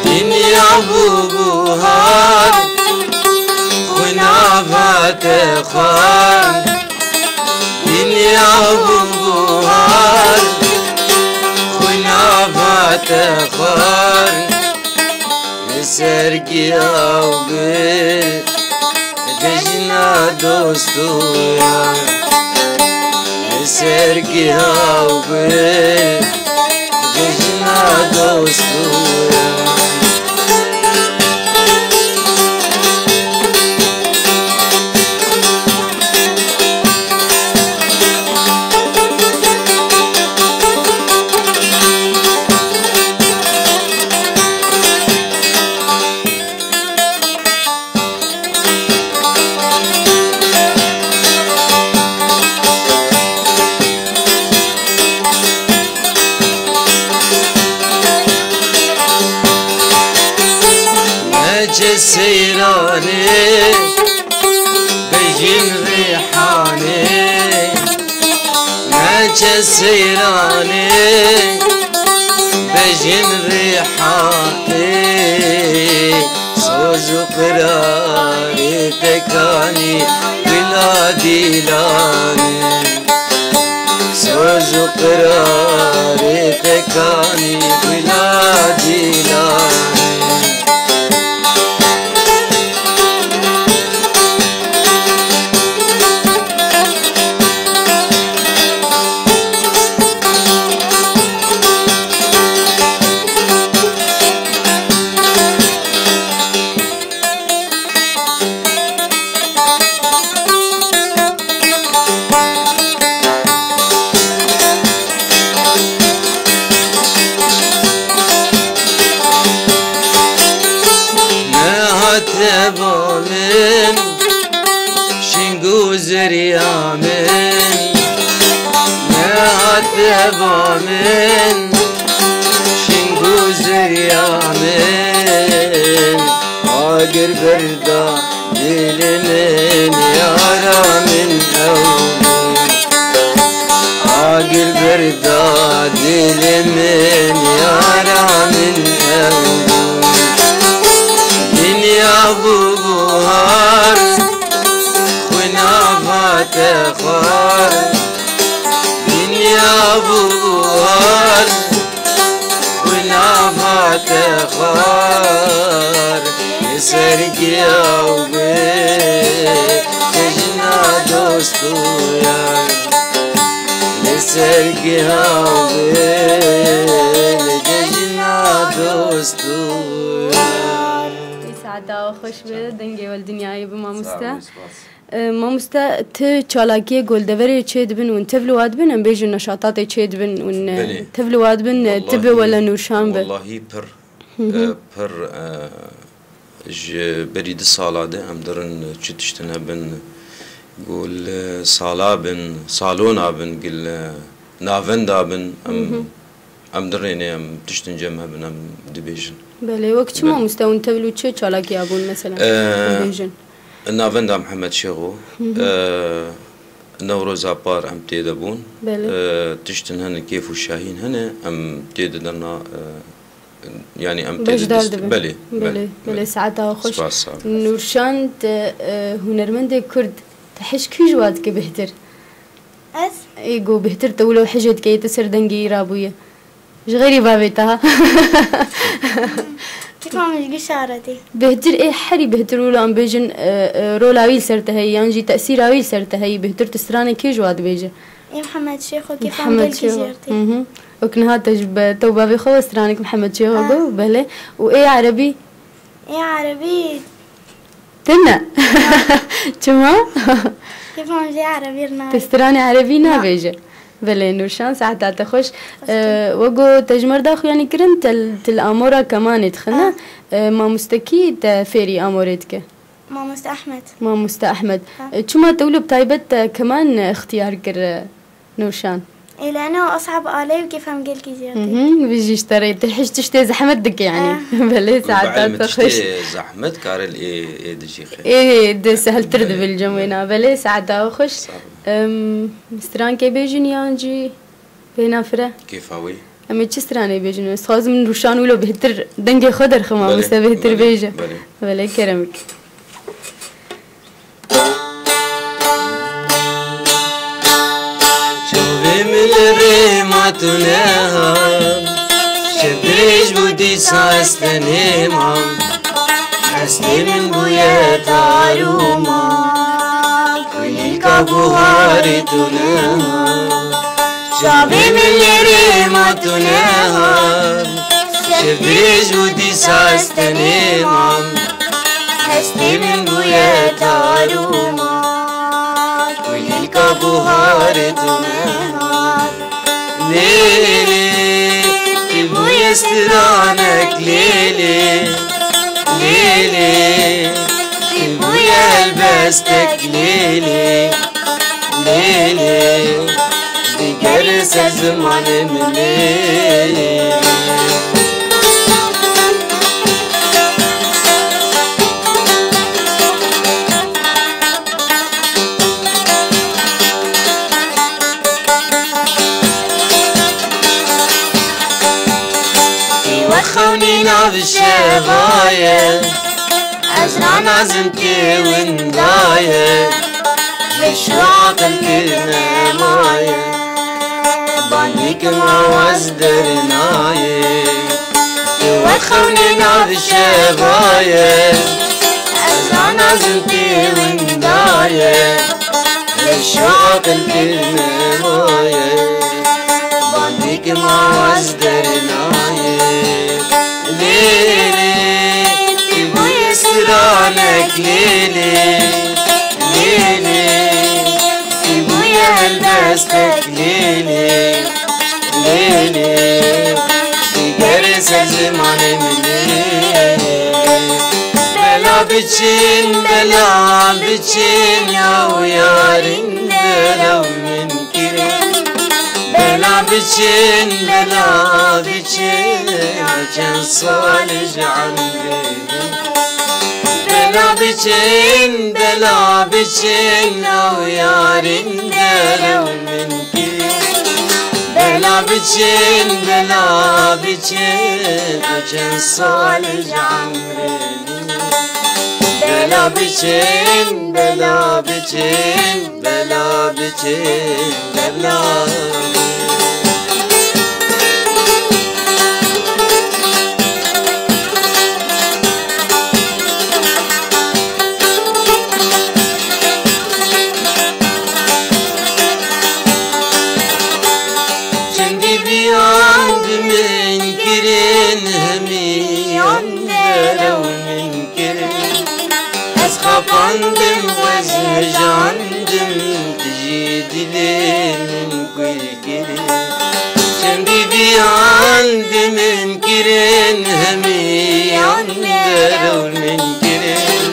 Dinya bû buhar, xwîna vate xwar. Dinya bû buhar, xwîna vate xwar. Li ser giya û gul, bejna dost û yar. Li ser giya û gul, bejna dost û yar. Seyranê, bejin Rîhanê, neçe Seyranê, bejin Rîhanê, soz û qirarê te kanî bila dîlanê. Soz û qirarê te kanî bila dîlanê. Nehate ba min, şîng û zerya min. Nehate ba min, şîng û zerya min. Agir berda dilê min, yara min ew bû. Agir berda dilê min, yara min ew bû. Dinya bû buhar, xwîna hate xwar. Dinya bû buhar, xwîna hate xwar. Li ser giya wê cejna dost û yar. Li ser giya wê cejna dost û yar. Saeta xweş be, dengê we li dinyayê bi mamoste. Sağ ol, spas. E, mamoste, ti çalakiyê goldeverê çêdibin û tev li wa dibin, em bêjin neşatatê çêdibin û, e, Belê. Tev li wa dibin, e, ti bi Wellahî, wele Nûrşan bi. Wellahî pir, Hı hı. e, pir, e, ji berî du sala de em dirin çi tiştin hebin, ku li sala bin, salona bin, ku li navenda bin, em, Hı hı. em dirêne, em tiştin cem hebin, em dibêjin. Belê, wek çi Belê. mamoste hûn tev li çi çalakiya bûn, mesela, E, em bêjin? Navenda Mihemed Şêxo, Hı hı. e, Newroza par em tê de bûn. Belê. E, tiştin hene, kêf û şahîn hene, em tê de derna, e, yanî em tê de Beşdar dest-, dibin. Belê, Belê, belê, belê, belê. Saeta xweş. Spas, sağ ol. Nûrşan, te, e, hunermendê Kurd, te hişk kî ji wa dike bêhtir? Ez? Ê, go bêhtir te wilo hijê dike, yê te ser dengê wî rabûye. Ji xêrî bavê te ha. Kîfa min ji gişa re tê. Bêhtir ê herî bêhtir wilo em bêjin, e, e, rola wî li ser te heyî, yan jî tesîra wî li ser te heyî, bêhtir tu stranê kê ji wa dibêje? Ê Mihemed Şêxo, kêfa min Mihemed gelkî Şêxo. jêr tê. Mhm. Wek niha te ji be-, te û bavê xwe we stranek Mihemed Şêxo Ah. got, belê. Û ê erebî? Ê erebî. Tune? Çima? Kêfa min jê erebî re nayê. Te stranê erebî Na. nabêje. Belê, Nûrşan, saeta te xweş. Xweş E, we got te ji me re daxuyanî kirin, te, te li amora kemanê dixine. Ah. E, mamostekî te fêrî amorê dike? Mamoste Ehmed. Mamoste Ehmed. Ha. E, çima te wilo bi taybet te keman ixtiyar kir, e, Nûrşan? Ê, leno es'eb ale û kêfa min gelkî jêr tê. Mhm, bijî ji te re. Te hişt tiştê zehmet dike, yanî. Ah. Belê, Bi saeta ilm te tiştê xweş. zehmet kare li ê, ê dijî xêr. Ê, de seheltir Belê. dibe li cem wêna. Belê, saeta we xweş. Sağ ol. Em, strankê bêjin yan jî bêhna fire? Kêfa wî. Em ê çi stranê bêjin? Ez dixwazim Nûrşan wilo bêhtir dengê xwe derxe, Belê, mamoste bêhtir belê, bêje. belê. Belê, keremik. Çavê min li rê ma tune hat, şev dirêj bû dîsa ez tenê mam. Hestê min bûye tar û mal, kulîlka buharê tune hat. Çavê min li rê ma tune hat, şev dirêj bû dîsa ez tenê mam. Hestê min bûye tar û mal, kulîlka buharê tune hat. Lê lê, kî bûye stranek lê lê, lê lê, kî bûye helbestek lê lê, lê lê, digere ser zimanê min lê lê. Nav şeva ye, ez nanazim kê winda ye, hêş û aqil kê nema ye. Bandî kim awaz dernayê, tu wek xewnê nav şeva ye, ez nanazim kê winda ye. Hêş û aqil kê nema ye, bandî kim awaz dernayê. Lê lê, tu bûye stranek lê lê. Lê lê, tu bûye helbestek lê lê. Lê lê, digere ser zimanê min lê lê. Bela biçin, bela biçin, yaw yarîn bela min kirin. Bela biçin, bela biçin, çend sal ji emrê min. Bela biçin, bela biçin, yaw yarîn bela min kirin. Bela biçin, bela biçin, çend sal ji emrê min. Bela biçin, bela biçin, bela biçin, bela. Çendî biyan bi min kirin, hemiyan derew min kirin. Ez xapandim, ez hejandim, tu jî dilê min kul kirin. Çendî biyan bi min kirin, hemiyan derew min kirin.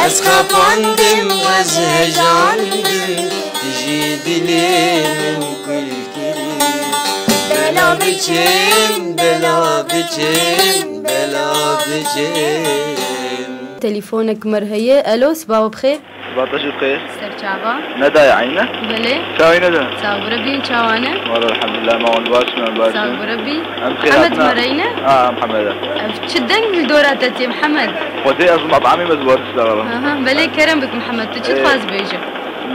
Ez xapandim, ez hejandim, tu jî dilê min kul kirin. Bela biçin, bela biçin, bela biçin. Telefonek mer heye. Elo, sibawa bixêr. Siba te jî bixêr. Ser çava. Neda ye eyne? Belê. Çawa ne de? Sağ ol Rebî, çawa ne? Wala elhamdülillah, ma wan baş, me baş. Sağ ol Rebî. Em xêr Hemed hatine. Mereyne? Ha, em Hemed e. Ev çi deng li dora te tê Mihemed? Xwedê ez mat'amê me zibar silav. Aha, belê kerem bik Mihemed, tu çi Ee, dixwaz bêje?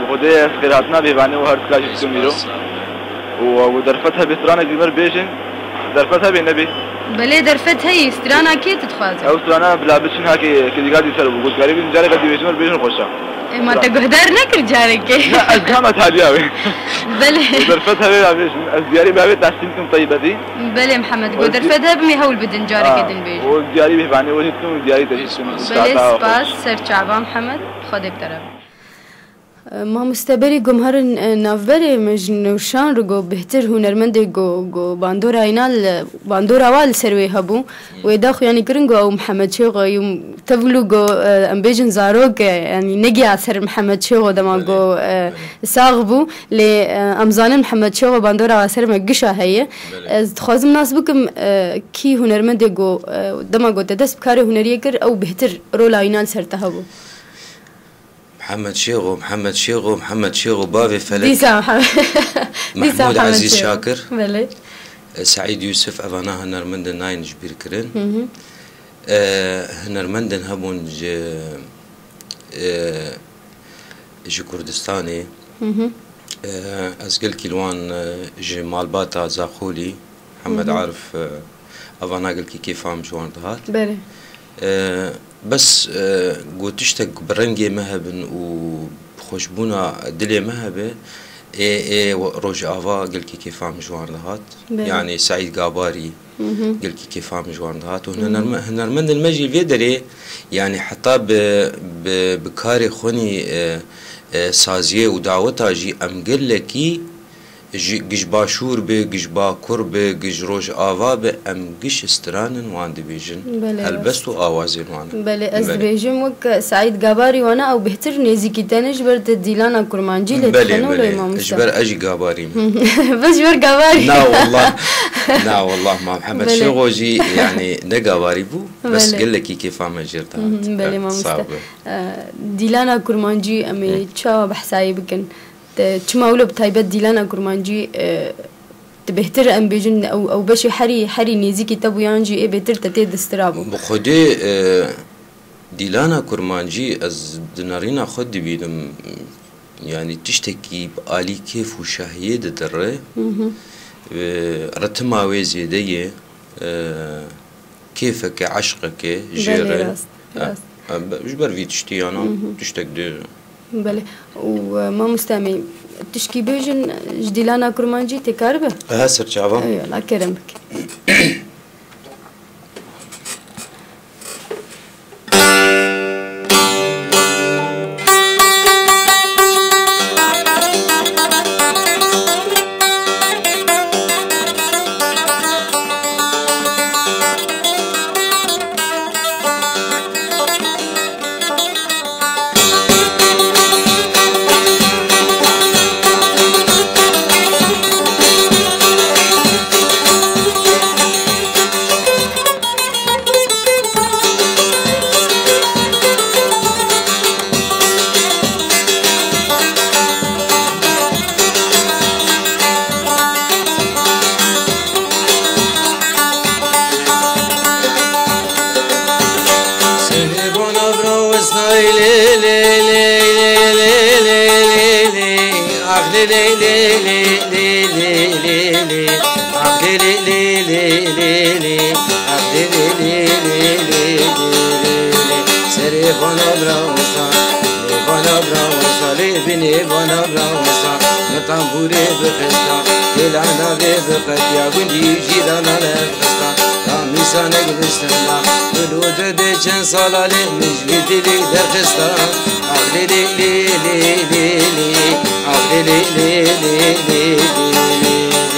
Xwedê ez xêr hatina bêvanê û her tika jî dikim vîro. Û, û derfet hebe stranek ji me re bêjin. Derfet hebe nebê? Belê derfet heye, strana kê tu dixwazî? Ew strana bila biçin ha kê, kê dîga dî ser bû. Gotikarî bîn careke dî bêjin, bêjin xweşa. E, ma te guhdar nekir carekê? Ne, ez gama taliya wê. Belê. Derfet hebe ya bêjin. Ez diyarî bavê tehsîn kim taybetî. Belê Mihemed, go derfet hebe mi hewl bidin careke din bêjin. O diyarî bêvanê, o jî dikim, diyarî te jî dikim. Belê, spas, ser çava Mihemed, Xwedê bi te re be. Mamoste, berî ku em herin, e, navberê me ji nûşan re ku bêhtir hunermendê ku, ku bandora îna li, bandora wa li ser wê hebû, wê da xwe yanî kirin ku ew Mihemed Şêxo ye, tev wilo ku, e, em bêjin zarok e, yanî negiha ser Mihemed Şêxo dema ku, e, sax bû, lê, e, em zanin Mihemed Şêxo bandora wa ser me gişa heye. Ez dixwazim nas bikim, e, kî hunermendê ku, e, dema ku te dest bi karê huneriyê kir, ew bêhtir rola îna li ser te hebû. Mihemed Şêxo, Mihemed Şêxo, Mihemed Şêxo, bavê felek. Dîsa Mihemed. Dîsa Mehmûd Mihemed Ezîz Şêxo. Şakir. Belê. E, Seîd Yûsif, evana hunermendin nayên ji bîr kirin. Hı hı. E, hunermendin hebûn ji, e, ji Kurdistanê. Hı hı. E, ez gelkî li wan, e, ji malbata Zaxolî, Mihemed Hı hı. Arif, e, evana gelkî kêfa min ji wan dihat. Belê. E, bes, e, ku tiştek bi rengê me hebin û bi xweşbûna dilê me hebe, ê, ê Rojava gelkî kêfa min ji wan dihat. Belê. Yanî Seîd Gabarî Hı hı. gelkî kêfa min ji wan dihat. Û Hı hı. hunerme-, hunermendên me jî vê derê, yanî heta bi, bi, bi karê xwenî, e, e, saziyê û daweta jî em gelekî Ji, giş Başûr be, giş Bakur be, giş Rojava be, em giş stranin wan dibêjin. Belê, Helbest û awazên wan. Belê, ez Belê. dibêjim wek Seîd Gabarî wana ew bêhtir nêzîkî te ne ji ber te dîlana kurmancî lê Belê, dixweno lê belê. mamoste. Ji ber ez jî Gabarî me. Bes ji ber Gabarî. Na wallah. Na wallah, ma Mihemed Belê. Şêxo jî, yanî, ne Gabarî bû, bes Belê. gelekî kêfa me jê re dihat. Hı hı, belê, Evet, mamoste. sağ be. Ee, dîlana kurmancî em ê Hı. çawa behsa wê bikin? Te çima wilo bi taybet dîlana kurmancî, e, Tu bêhtir em bêjin ew, ew beşê herî, herî nêzîkî te bû yan jî ê bêhtir te tê distirabû? Bi xwedê, e, dîlana kurmancî ez di nerîna xwe dibînim, yanî tiştekî bi alî kêf û şahiyê didirê. Hı hı. E, ritima wê zêde ye, e, kêfeke, eşqeke jê re. Belê, rast, ha, rast. Ha, be-, ji ber vî tiştî yana, hı hı, tiştek di Belê. Û, e, mamoste em ê tişkî bêjin ji dîlana kurmancî tê karibe? Ehe, serçava. Eyvallah, kerem bike. Seni bana bıraksa lê lê lê lê lê lê lê lê lê. Ah lê lê lê lê lê lê lê lê. Ah lê lê lê lê lê lê. Ah lê lê lê lê lê lê lê. Serê bana bıraksa, bana bıraksa, lê binê bana bıraksa. Tam burê bixista, hêla navê bixetiya, gundî jî dana lê bixista. Tam mîsanek bistinda, dil û dide çend sala lê min ji vî dilê derxista. Ah lê lê lê lê lê lê, ah lê lê lê lê lê lê lê.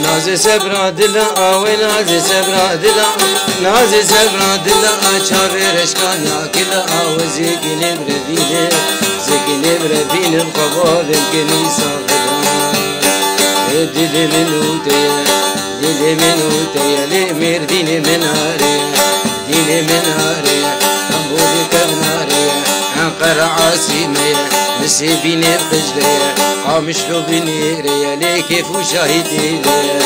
Nazê sebra dila awe, nazê sebra dila, nazê sebra dila a çavê reşkan ya kila awe zêkinê birevîne, zêkinê birevîne xebavên kenî sabira. Ê dilê min û te ye, dilê min û te ye, lê mêr dînê min are. Dînê min are, Stenbolê kevnare ye, Enqera asî me ye, Misê bînê qijre ye, Qamişlo binêre ye, lê kêf û şahî tê de ye,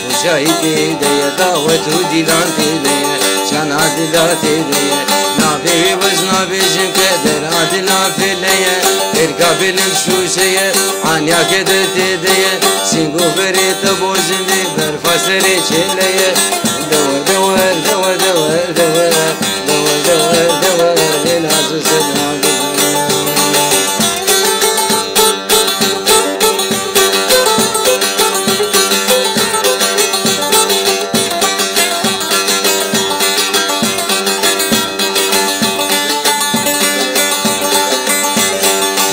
û şahî tê de ye, dawet û dîlan tê de ye, şana dila tê de ye, navê wê wez nabêjin keder a dila fêle ye, êrka bêlim şûşe ye, anya keder tê de ye, sîngo berê te bozin dê berfa serê çêle ye. Dewer, dewer, dewer, dewer, dewer. Dewer, dewer, dewer, lê nazik sedra dide.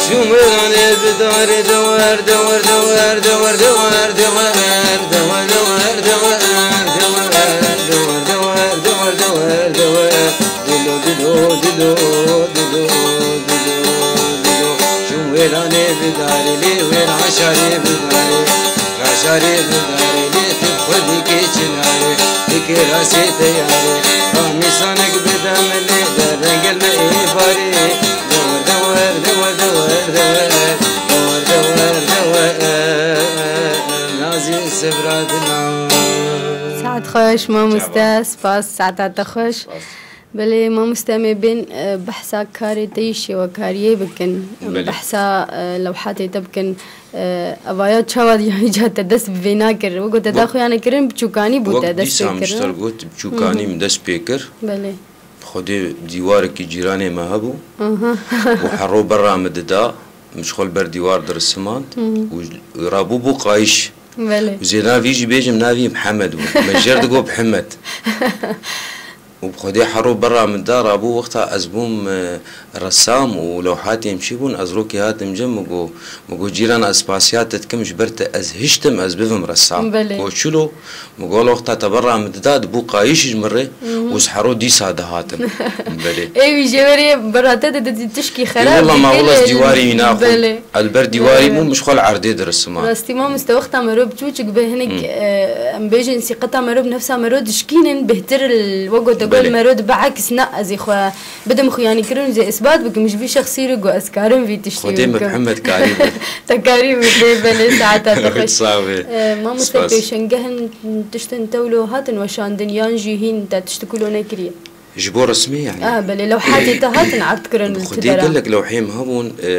Şumeranê bi darê dewer, dewer, dewer. Dilo, dilo, dilo, dilo, dilo, dilo. Şumeranê bi darê, lê wêran şarê bi darê. Şarê bi darê, lê tu xwedî kê çinarê. Dikê rasê teyarê. Ramîsanek bi demelê, derengel me ê barê. Dewer, dewer, dewer, dewer, dewer. Dewer, dewer, dewer. Nazî Sebra dila. Saet xweş, mamoste. Çawa? Spas, saeta te xweş. Spas. Belê, mamoste, em ê bên, e, behsa karê te yî şêwekariyê bikin. Belê. Behsa, e, lewhatê te bikin. E, evaya çawa ya îca te dest bi vê nakir? Wek te daxuya nekirin, biçûkanî bû te dest pê kir. Wek dîsa min ji te re got, biçûkanî min dest pê kir. Belê. Xwedê dîwarekî cîranê me hebû. Aha. Û hero berra min dida. Min ji xwe li ber dîwar dirisimand. Hı hı. Û rabû bû qayîş. Belê. Û zêna vî jî bêjim navî Mihemed bû. Me jêr digot Mihemed. Û bi Xwedê hero berra min da, rabû wexta ez bûm, e, resam û lewhatê em çî bûn, ez rokê hatim cem, min got, min got, cîran, ez spasiya te dikim, ji ber te ez hiştim, ez bibim resam. Belê. Got, çilo? Min got, wela wexta te berra min dida, dibû qayîş ji min re, mhm, û ez hero dîsa dihatim. Belê. Ê, wî jê werê berra te didî tişkî xerab. Ê, wela ma, wela ez dîwarî wî naxwim. Belê. Ez li ber dîwarî bûm, ji xwe li erdê dirisima. Rastî mamoste, wexta mero biçûçik be hinek, hmm, e, em bêjin sîqeta mero bi nefsa mero dişkînin, bêhtir li, wek gote gol, belê, mero dibe eks, na, ez ê xwe bidim xuyanîkirin û zê îsbat bikim, ji vî şexsî re ku ez karim vî tiştî bikim. Xwedê min bi himet karî bû. Te karî min bê, belê, saeta te xweş. Sax be. E, mamoste, spas. Pêşengehên tiştên tewlo hatin weşandin yan jî hîn te tiştik wilo nekiriye? Ji bo resmî, yanî? Ah, belê, lewhatê te hatin erdkirin li tu dera? Bi Xwedê gelek lewhê min hebûn, e,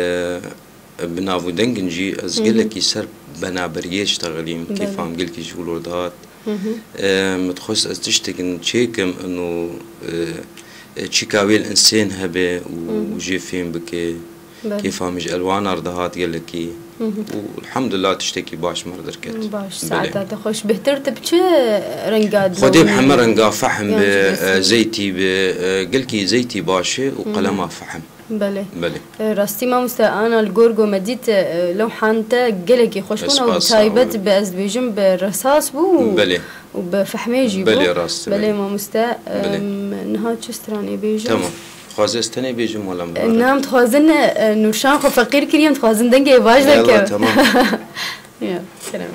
bi nav û dengin jî ez, hı hı, gelekî ser benaberiyê diştexilîm. Belê. Kêfa min gelekî ji wilo dihat. Hı hı. E, min dixwest ez tiştekî çêkim, ino, e, e, çîka wê li insên hebe û, hı hı, û jê fêm bike. Belê. Kêfa min ji elwana re dihat gelekî. Hı hı. Û elhamdulillah tiştekî baş min re derket. Baş, belê, saeta te xweş. Bêhtir tu bi çi renga dilewînî? Xwedê bi heme renga fehm be, e, zeytî be, e, gelkî zeytî baş e û, hı hı, qelema fehm. Belê. Belê. E, rastî mamoste, ana li gor ku me dît, e, lewhan te gelekî xweş bûn û bi taybet, spas, sağ ol, bi, ez dibêjim bi resas bû û, belê, û bi fehmê jî bû. Belê, rast, belê, belê. Mamoste, belê, em, niha çi stranê bêjin? Tamam. Dixwazî ez tenê bêjim wala min? E, na, em dixwazin, e, nûşan xwe feqîr kiriye, em dixwazin dengê baş derkeve. Yalla, tamam. Ya, kerem.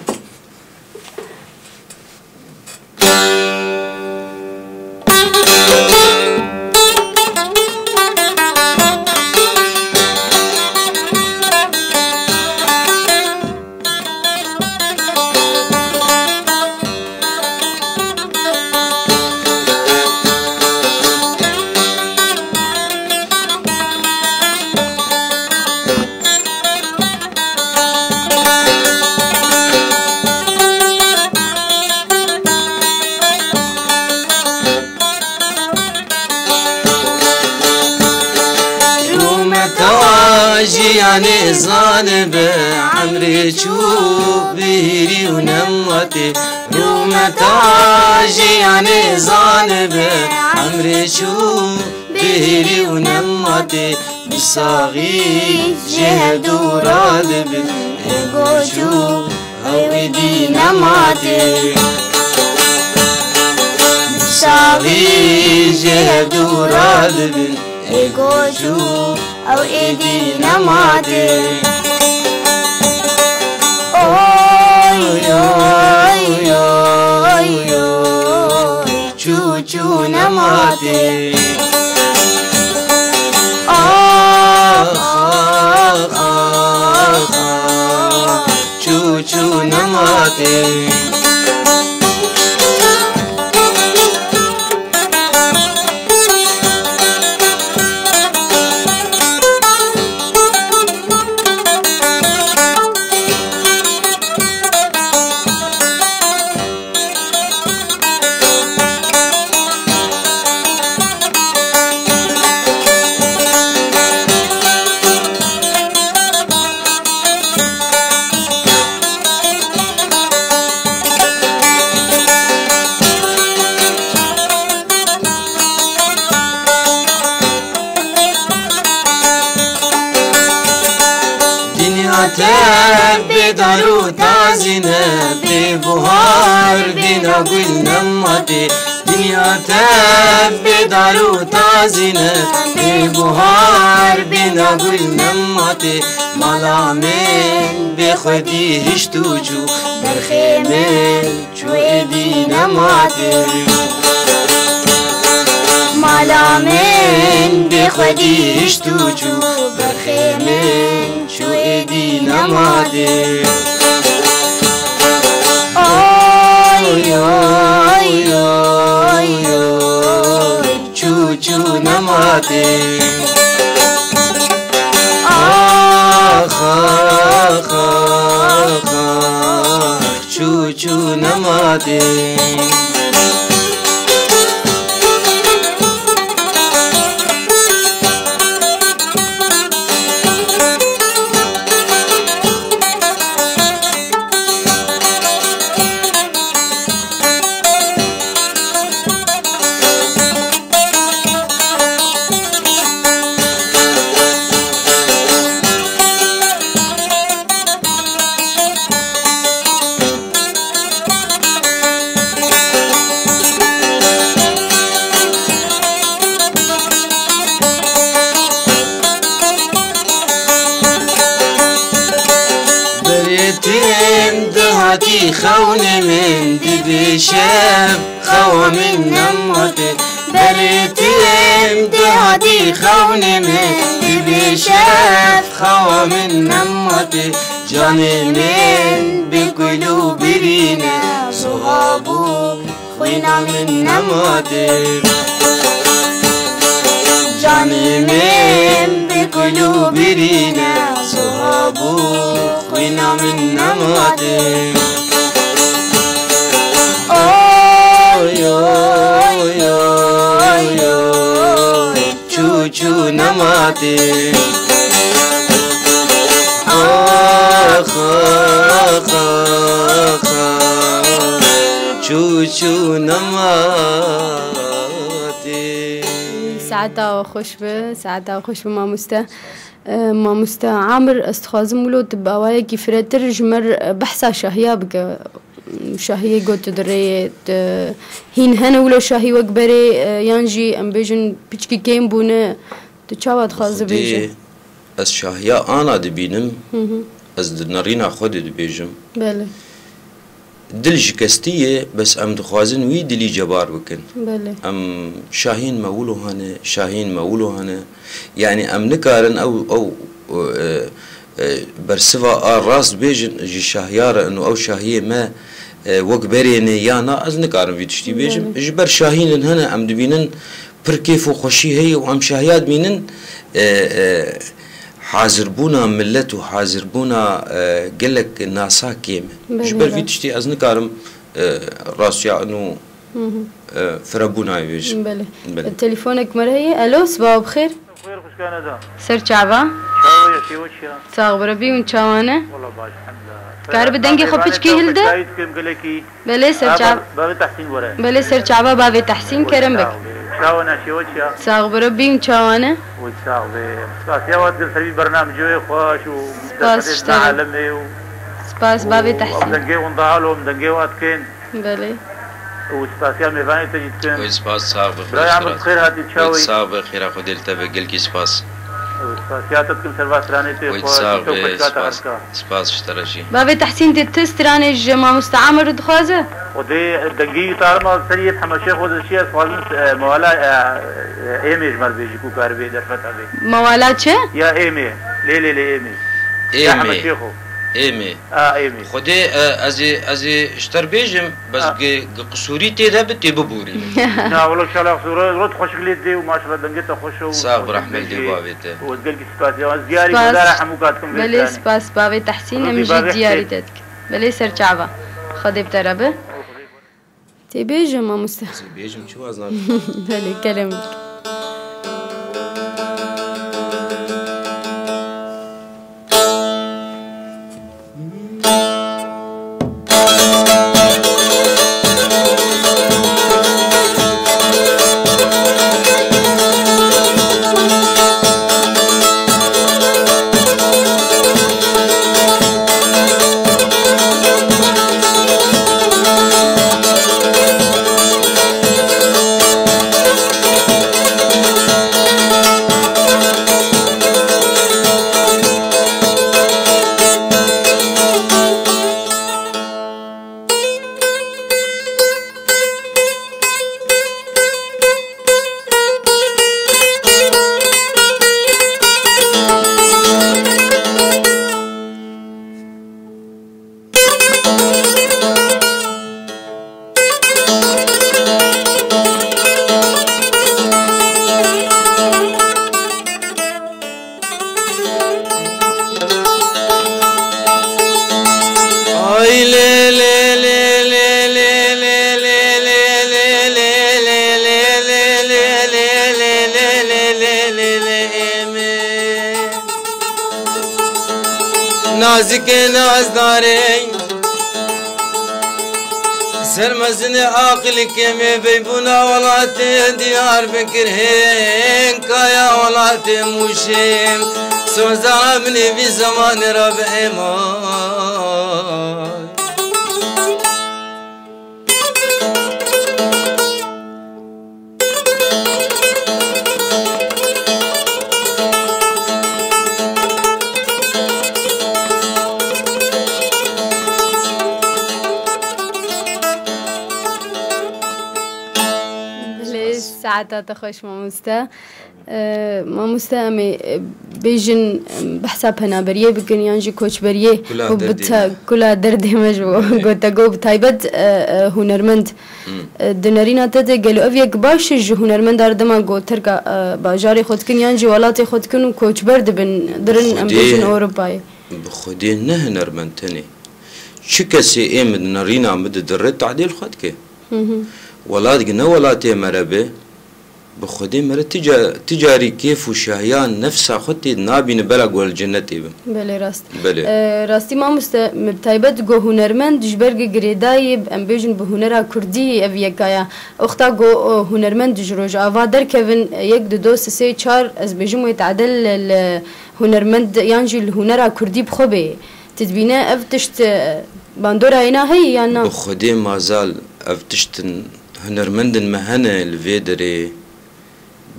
Rûmeta jiyanê zanibe, emrê çû bihîrî û nematê. Rûmeta jiyanê zanibe, emrê çû bihîrî û nematê. Bi saxî ji hevdû radibin, ê goç û ew êdî nematê. Bi saxî ji hevdû radibin, ê goç û ew êdî nematê. Oy, oy, oy, oy, oy. Çû çû nematê. Ax, ax, ax, ax. Çû çû nematê. Dinya te bê dar û tazî ne, bê buhar, bê na gul nematê. Dinya te bê dar û tazî ne, bê buhar, bê na gul nematê. Mala min bê xwedî hişt û çû, berxê min çû êdî nematê. Mala min bê xwedî hişt û çû, berxê min çû êdî nematê. Oy, oy, oy, oy. Çû çû nematê. Ax, ax, ax, ax. Çû çû nematê. Xewnê min dibe şev, xewa min nematê. Belê tu em dehatî xewnê min dibe şev, xewa min nematê. Canê min bi kul û birîne, soha bû xwîna min nematê. Canê min bi kul û birîne, soha bû xwîna min nematê. Oy, oy, oy, oy, çû çû nematê. Ax, ax, ax, ax, çû çû nematê. Saeta we xweş be, saeta we xweş be mamoste. E, mamoste Amir, ez dixwazim wilo tu bi awayekî firehtir ji me re behsa şahiya bike. Şahiyê got tu di rê ye, tu hîn hene wilo şahî wek berê, e, yan jî em bêjin piçkî kêm bûne. Tu çawa dixwaze bêje? Xwedê ez şahiya ana dibînim, Hı hı. ez di nerîna xwe de dibêjim. Belê. Dil şikestî ye, bes em dixwazin wî dilî cebar bikin. Belê. Em şahiyên me wilo hene, şahiyên me wilo hene. Yanî em nikarin ew, ew, e, e, bersiva a rast bêjin ji şahiya re û ew şahiyê me, e, wek berê ne ya na, ez nikarim vî tiştî bêjim. Belê. Ji ber şahiyên hene em dibînin pir kêf û xweşî heye û em şahiya dibînin, e, e, hazirbûna milet û hazirbûna, e, gelek nasa kêm e. Belê, Ji ber belê. vî tiştî ez nikarim, e, rastiya û, Hı hı. e, firebûna wê bêjim. Belê. Belê. Telefonek me re heye. Alo, sibawa bi xêr. Xêr xwişkane da. Ser çava? Çawa ya şêwe çiya? Sax bire bî hûn çawane? Wala baş, elhamdulillah. Kar bi dengê xwe piçkî hilde? Belê ser çava. Bavê Tehsîn were. Belê ser çava bavê Tehsîn kerem bik. Çawa ne şêwe çiya? Sax bire bî hûn çawane? Wî sax be. Spasiya wat gir ser vî bernamecê wê xweş û Spas derfetê ji te re. Alemê û Spas bavê Tehsîn. Em dengê hûn dihalo, em dengê wat kên. Belê. Û spasiya mêvanê te jî dikim. Wê spas, sax be, Birayê Amir, xêr hatî, çawa yî? Wê sax be, xêra Xwedê li te be, gelkî spas. Û spasiya te dikim ser va stranê tê xwe, sax be, spas. Spas ji te re jî. Bavê Tehsîn, tê tu stranê ji mamoste Amir dixwaze? Xwedê dengî tarima serî yê hemeşê xwe dişî, ez xwazim, e, mewala, e, e, êmê ji me re bêjî ku karibê derfet hebe. Mewala çi? Ya êmê. Lê lê lê êmê. Ya Êmê. Hemeşê xwe. Êmê. A, êmê. Xwedê, e, ez ê, ez ê ji te re bêjim, bes A. gi, gi qisûrî tê de bi, tê biborînim. Na, wilo şala xwe ro-, rot xweşik lê dê û maşallah dengê te xweş e û Sax bi rehmet dê bavê te. Û ez gelkî spasiya wan. Diyarî Spas. Medara hemû ka dikim vê Belê stranê. Spas bavê Tehsîn, em Rûdî jî bavê diyarî Husên. te dikin. Belê ser çava. Xwedê bi te re be. Tê bêje mamoste. Ez ê bêjim, çi waz nakim? Belê, kerem bik. Nazikê nazdarê, sermezinê aqilî kêmê, beybûna welatê Diyarbekir hên kaya welatê Mûşê, soza min ê vî zemanê re bi êmay. Saeta te xweş mamoste. Ee, mamoste, em ê, e, bêjin, em, behsa penaberiyê bikin yan jî koçberiyê. Kula û derdê bite-, me. Kula derdê me ji bo. Belê. Gote go bi taybet, e, e, hunermend. Hmm. E, di nerîna te de gelo ev yek baş e ji hunermenda re dema go terka, e, bajarê xwe dikin yan jî welatê xwe dikin û koçber dibin, dirin, em Xwedê, bêjin Ewropayê? Bi Xwedê ne hunermend tenê. Çi kesê ê min di nerîna min de dire tadîl xwe dike. Hı hı. Welat gi ne welatê me re be, bi Xwedê me re ti ca-, ti carî kêf û şahiya nefsa xwe tê nabîne bela ku li cenetê bin. Belê rast. Belê. Ee, rastî mamoste, me bi taybet go hunermend ji ber gi girêdayî, em bêjin bi hunera kurdî ev yeka ya. Wexta go, e, hunermend ji Rojava derkevin, e, yek, du, do, sê, sê, çar, ez bêjim wê tadel li, li hunermend yan jî li hunera kurdî bi xwe bê. Tu dibîne ev tişt, e, bandora hêna heye yan na? Bi Xwedê mazal ev tiştin hunermendin me hene li vê derê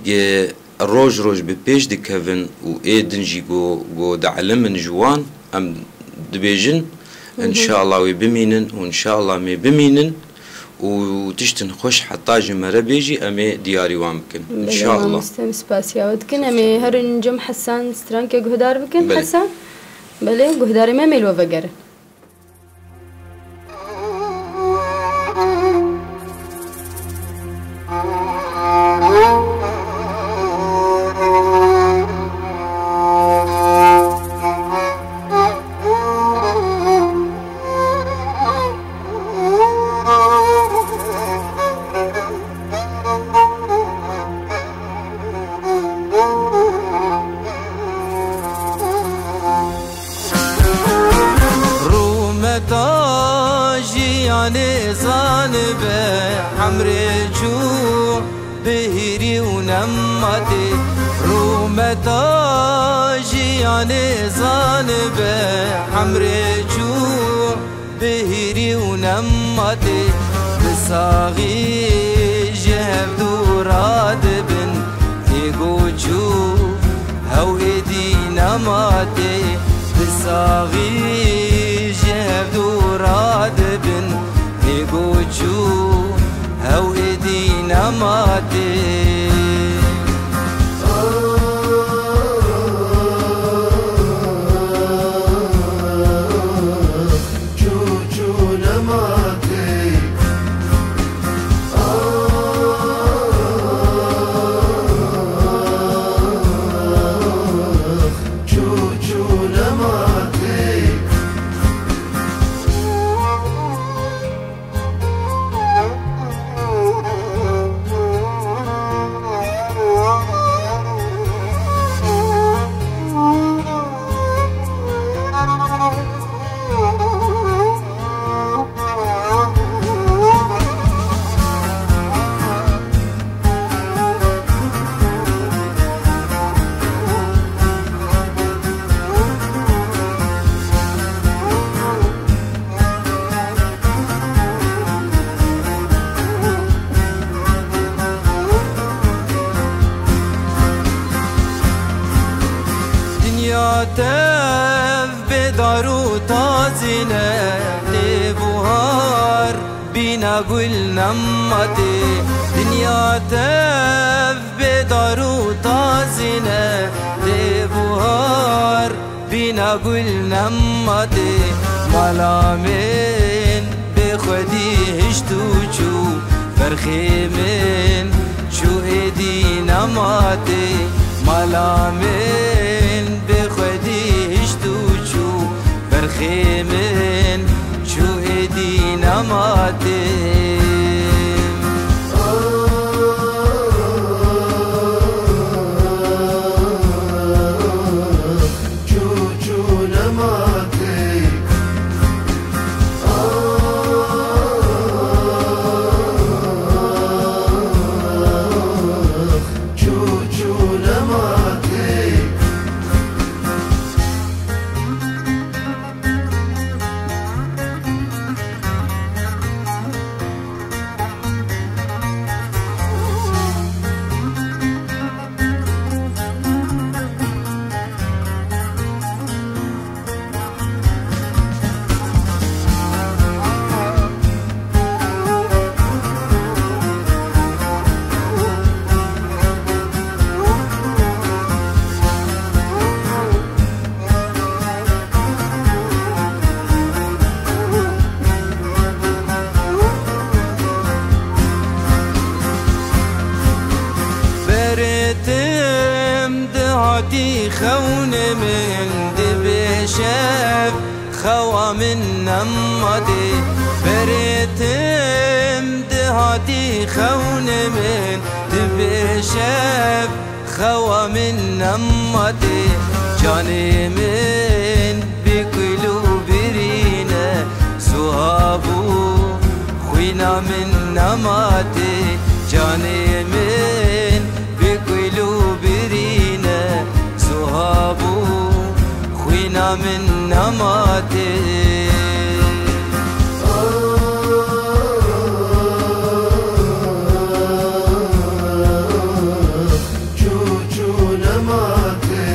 ge roj roj bi pêş dikevin û ê din jî go, go dielimin ji wan, em dibêjin, Hı hı. Înşallah wê bimînin û înşallah mê bimînin û tiştin xweş heta ji me re bê jî em ê diyarî wan bikin. Belê, înşallah. Mamoste, em spasiya we dikin. Em ê herin cem Hesan strankê guhdar bikin. Belê. Hesan. Belê, guhdarê me, em ê li we vegerin. Rûmeta jiyanê zanibe, emrê çû bi hîrî û nematê. Rûmeta jiyanê zanibe, emrê çû bi hîrî û nematê, bi saxî ji hev dû radibin. Ê goç û hew êdî nematê, bi saxî ji hev dû radibin. Ê goç û hew êdî nematê. Dinya tev bê dar û tazîne, tê buhar bîna gul nematê. Dinya tev bê dar û tazîne, tê buhar bîna gul nematê. Mala min bê xwedî hişt û çû, ferxê min çû êdî nematê. Mala min bê xwedî hişt û çû, ferxê min çû êdî nematê. Hatî xewnê min dibê şev, xewa min nema tê. Berê tim dihatî xewnê min dibê şev, xewa min nema tê. Canê min bê kul û birîne, suha bû xwîna min nema tê. Canê min bê kul û birîne, suha bû xwîna min nema tê. Çû çû nema tê.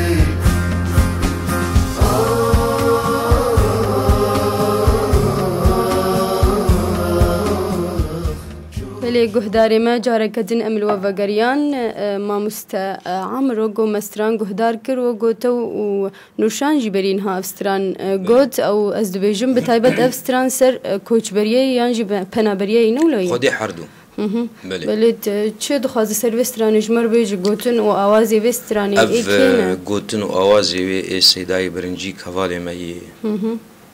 Belê guhdarê me, careke din em li we vegeriyan. E, mamoste, e, Amiro got me stran guhdar kir û got ew û Nûrşan jî berî niha ev stran, e, got, ew ez dibêjim, bi taybet ev stran ser, e, koçberiyê yan jî be-, penaberiyê ne wilo ye? Xwedê herdu. Hı hı. Belê. Belê, te çi dixwaze ser vê stranê ji me re bêje, gotin û awazê vê stranê ê kê ne? Ev, e, gotin û awazê wê ê Seydayê Birincî, hevalê me yê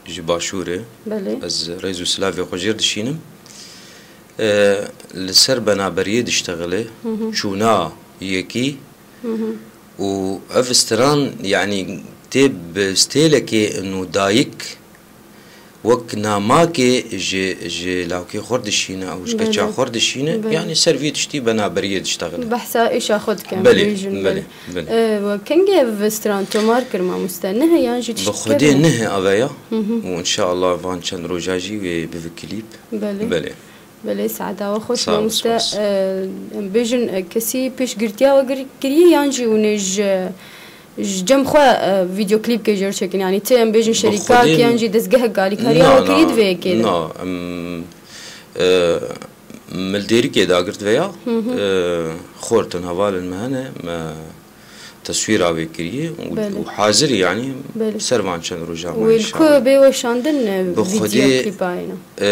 ji Başûrê. Belê. Ez rêz û silavê xwe jê re dişînim. E, li ser benaberiyê diştexile, çûna yekî û ev stran, yanî tê bi stêlekê û dayik wek namakê ji, ji lawkê xwe dişîne ew ji keça xwe dişîne, yanî ser vî tiştî benaberiyê diştexile. Behsa êşa xwe dikin, belê, bêjin, belê, belê. E, we kengê ev stran tomar kir mamoste? Nihe yan jî tişt kevin? Bi Xwedê nihe ave ya. Hı hı. Û înşeallah van çend roja jî wê bive klîp. Belê. Belê. Belê, saeta we xweş mamoste. Sağ ol, spas. E, em bêjin, e, kesî pêşgirtiya we gir-, kiriye yan jî hûn ê ji, ji cem xwe, e, vîdeoklîpkê jê re çekin? Yanî ti em bêjin şerîkak yan jî dezgehek alîkariya we kiriye di vê yekê de? Na, em, e, Mildêrikê dagirt veya, e, xortin hevalên me hene, me teswîra wê kiriye û, û hazir e, yanî ser van çend rojan me înşallah. Wê li ku bê weşandin, e, vîdyo klîpa yê ne? E,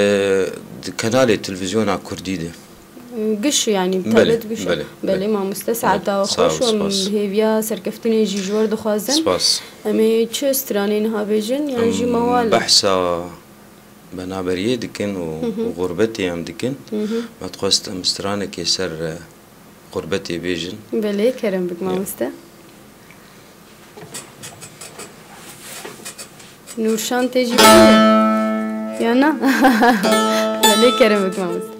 di kenalê televîzyona Kurdî de. Giş, yanî, bi taybet giş. Belê, belê. Belê, mamoste, saeta we xweş û em hêviya serkeftinê jî ji we re dixwazin. Spas. Em ê çi stranê niha bêjin, yan jî mewal? Behsa benaberiyê dikin û, û xurbetê em dikin. Me dixwest em stranekê ser, e, xurbetê bêjin. Belê, kerem bik mamoste. Nûrşan tê jî bêjin. Ya na? Belê, kerem bik mamoste.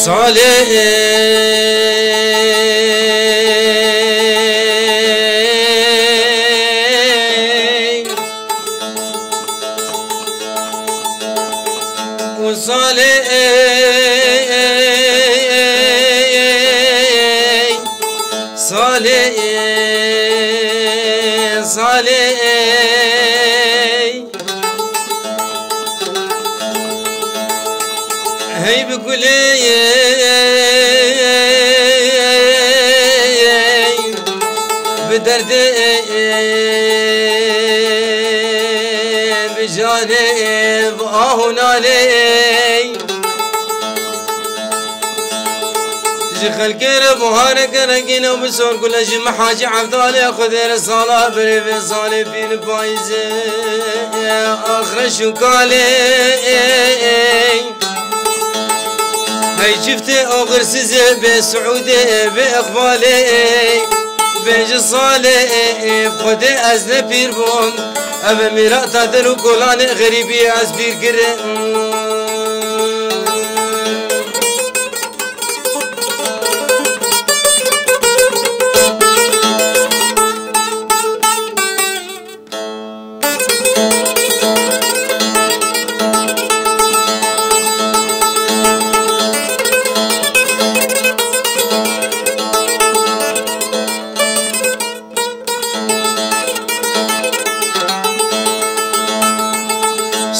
Salê û Salê, Salê, Salê. Hey bi gulê, bi derdê, bi canê, bi ah û nalê. Ji xelkê re buhareke rengîn û bi sor gule ji me Hacî Evdalê Xwedê re sala berê vê salê pîr payîzê axre şûkalê. Hey çiftê oxirsizê bê Siûdê bê Iqbalê bê ji salê Xwedê ez ne pîr bûm. Ev e mîrata der û kolanê xerîbî ez pîr kirim.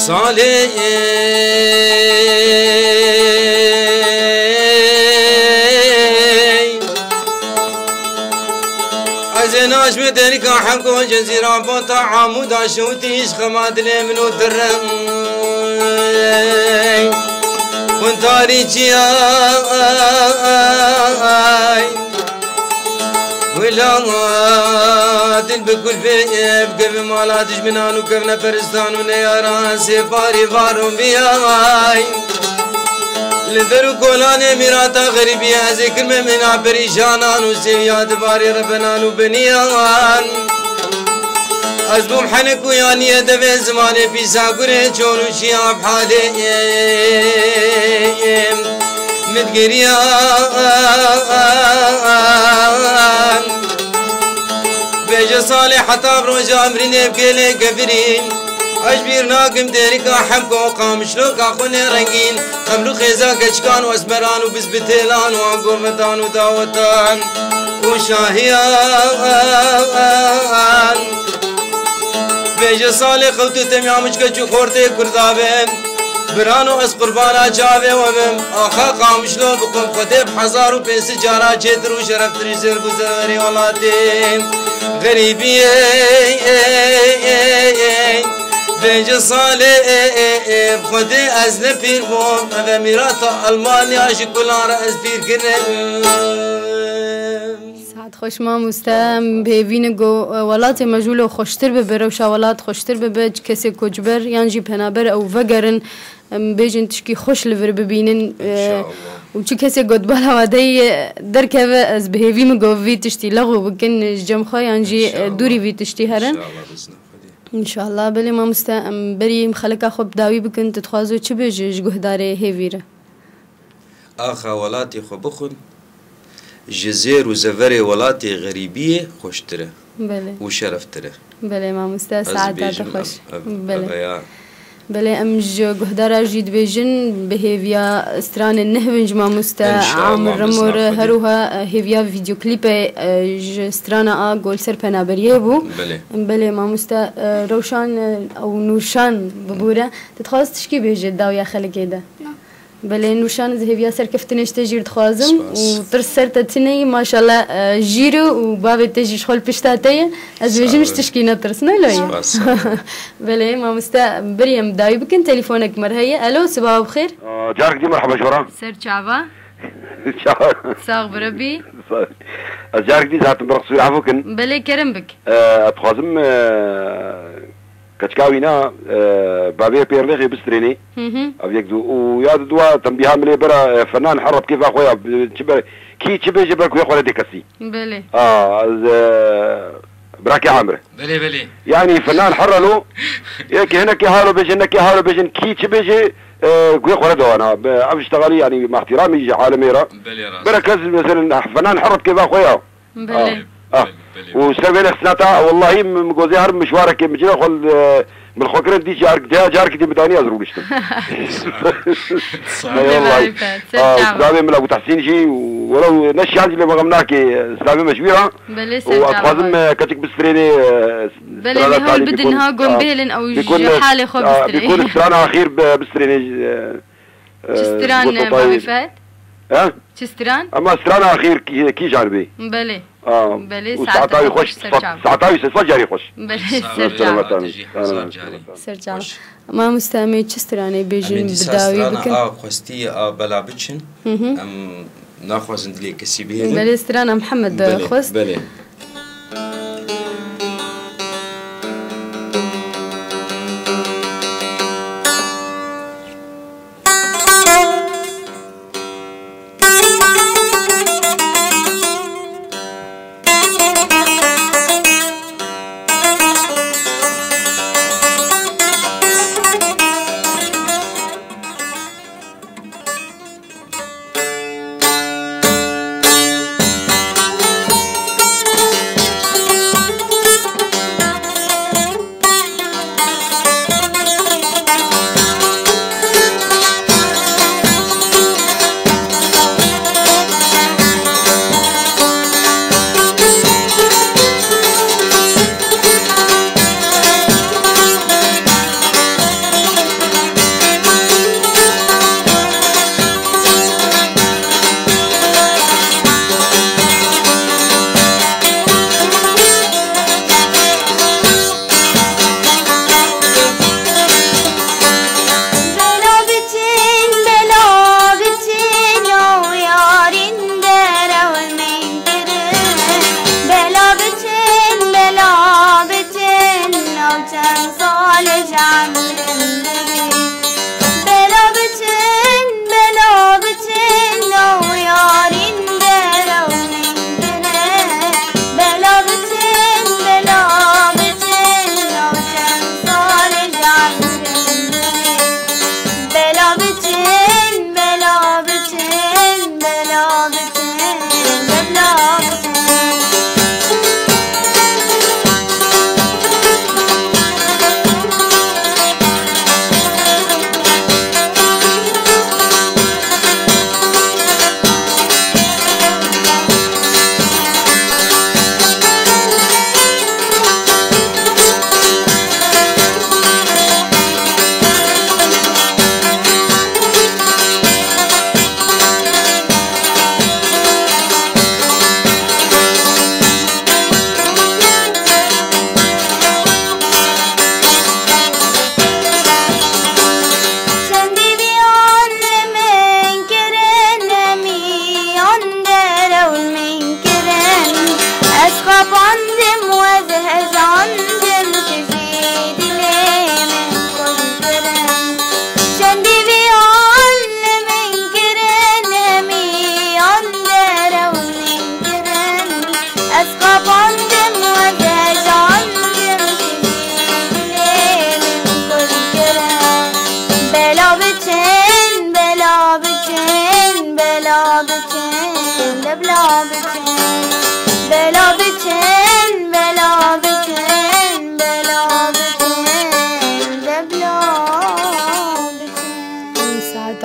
Salê. Ez ê naşme derika heko cezîra bota amûda şewtî ji xema dilê min û dirim. Kun tarîçiya Wela dil bi kulfê bikeve mala dijminan û kevneperistan û neyaran sêparî varon biyay. Li der û kolanê mîrata xerîbî ez ê kirme mîna perîşanan û sêviya di barê rebenan û beniyan. Ez bûm henek û yaniyê devê zimanê pîsa gurê çor û şiya halê. Min geriyan. Bêje salê heta bi roja emrînê bi kêlê kefirî. Ez bîr nakim têrika hemko qamişloka xwe nê rengîn. Xemlû xêza keçikan û esmeran û bizbitêlan û angovetan û dawetan û şahiyan. Bêje salê xewt û temya min ji keç û xortê Kurda be. Birano ez qurbana çavê we bim. Axa qamişlo biqum xwedê bi hezar û pênc sed cara çêtir û şereftir ji zêr bû serwerê welatê. Xerîbiyê. Bêje salê xwedê ez ne pîr bûm. Eve mîrata Almanya ji kulan re ez pîr kirim. Saet xweş mamoste, em bi hêvî ne ku, e, welatê me jûlo xweştir bibe, rewşa welat xweştir bibe, çi kesê koçber yan jî penaber ew vegerin, em bêjin tişkî xweş li vir bibînin, e, û çi kesê ku di bala we de ye derkeve, ez bi hêvî me ku vî tiştî lexû bikin ji cem xwe yan jî, e, dûrî vî tiştî herin. Înşallah, belê mamoste, em berî em xeleka xwe bi dawî bikin, tu dixwazo çi bêjî ji guhdarê hêvî re? Axa welatê xwe bixwin, ji zêr û zeverê welatê xerîbiyê xweştir e Belê. Û şereftir e. Belê mamoste, Ez saeta te dibêjim xweş. ev, ev, Belê. ev e ya. Belê, em ji guhdara jî dibêjin, bi hêviya stranên nehvin ji mamoste Înşallah, Amir bi Remo re, zina Xwedê. her wiha, e, hêviya vîdeoklîpê, e, ji strana a ku li ser penaberiyê bû. Belê. Belê mamoste, e, Rewşan, e, û Nûrşan bibûre. Tu dixwaz tişkî bêje dawiya xelkê de? Na. Belê, Nûrşan, ez hêviya serkeftinê ji te jî dixwazim Spas. û tirs ser te tune yî, maşallah, e, jîr û bavê te jî ji xwe li pişta te ye. Ez Sağ bêjim ji ol. tişkî netirs, ne lo ye? Spas, sağ ol. Belê, mamoste, berî em dawî bikin, telefonek me re heye. Alo, sibawa bi xêr. Aa, carek dî merheba ji we re. Ser çava. Çawa? Sax bi re bî. Ez carek dî zaten bi re qisûr efû kin. Belê, kerem bik. Ee, ez dixwazim, ee, Keçika wîna, e, bavê pêr nexê bistrênê. Hı hı. Ev yek du. Û ya di dua tembîha milê bera, e, fenan herre bi kêfa xwe ya, bi, çi be, kî çi bêje ber ku yê xwe re dê kesî. Belê. A, ez, e, brakê Amir. Belê, belê. Yani fenan herre lo, yekê hinekê halo bêjin, nekê halo bêjin, kî çi bêje, e, ku yê xwe re dewana. Be, ev ji tegalî yani mehtiramî ji alemê re. Belê, rast. Bera kes, mesela, fenan herre bi kêfa xwe ya. Belê. Ah, ah. Belê, belê. Û ser vê nexsina ta, wellahî min, min gozê her mişwarekê min cine xwe, e, min xwe kirin dî car, deya carkî dî min danî ez rûniştim. Sağ ol. Eyvallah. Belê, belê, ser Ah, çava. Silavê min Ebû Tehsîn jî, welew ne şiyan jî lê me xem nake, silavê me ji wî re. Belê, Û ser ez çava dixwazim, var. e, keçik bistrênê, e, Belê, strana lê hol talî bidin bikun, ha, gom ah, bêlin ew bikun, ji halê xwe ah, bistrê. Bikun strana axîr bi-, bistrênê, e, Çi e, stran, bavê Fehd? He? Çi stran? Ama strana axîr kî, kîjan bê? Belê. Aa, Belê, û saeta saeta wî xweş, xweş, ser çav. Saeta wî ser carî xweş. Belê, ser çav. Selamet. Ser çav. Mamoste, em ê çi stranê bêjin, Em ê dîsa bi dawî strana bikin? A xwestî, a bela biçin. Hı hı. Em naxwazin dilê kesî bihêlin. Belê, strana Mihemed Belê, xwest. belê.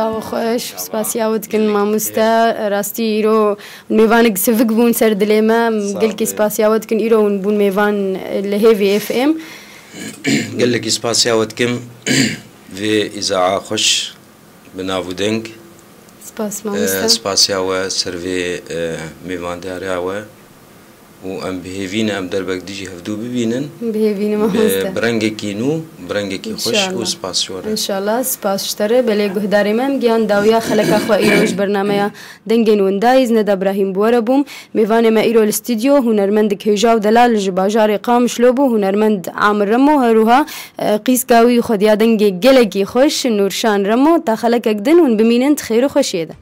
Ew xweş, spasiya we dikin mamoste. Rastî îro mêvanek sivik bûn ser dilê me. Gelkî spasiya we dikin îro hûn bûn mêvan li Hêvî F M. Gelekî spasiya we dikim vê îzaa xweş bi nav û deng. Spas E, mamoste. Spasiya we ser vê e, mêvandariya we û em bi hêvî ne em derbek dijî hevdû bibînin. Bi hêvî ne mamoste. Bi rengekî nû, bi rengekî xweş û spas ji we re. İnşallah, spas ji te re. Belê guhdarê me, em giyan dawiya xeleka xwe îro ji bernameya Dengên Windayî, Zneda Brahîm bi we re bûm. Mêvanê me îro li stûdyo, hunermendek hêja û delal ji bajarê Qamişlo bû, hunermend Amir Remo, her wiha, e, qîska wî xwediya dengê gelekî xweş, Nûrşan Remo, ta xelekek din hûn bimînin di xêr û xweşiyê de.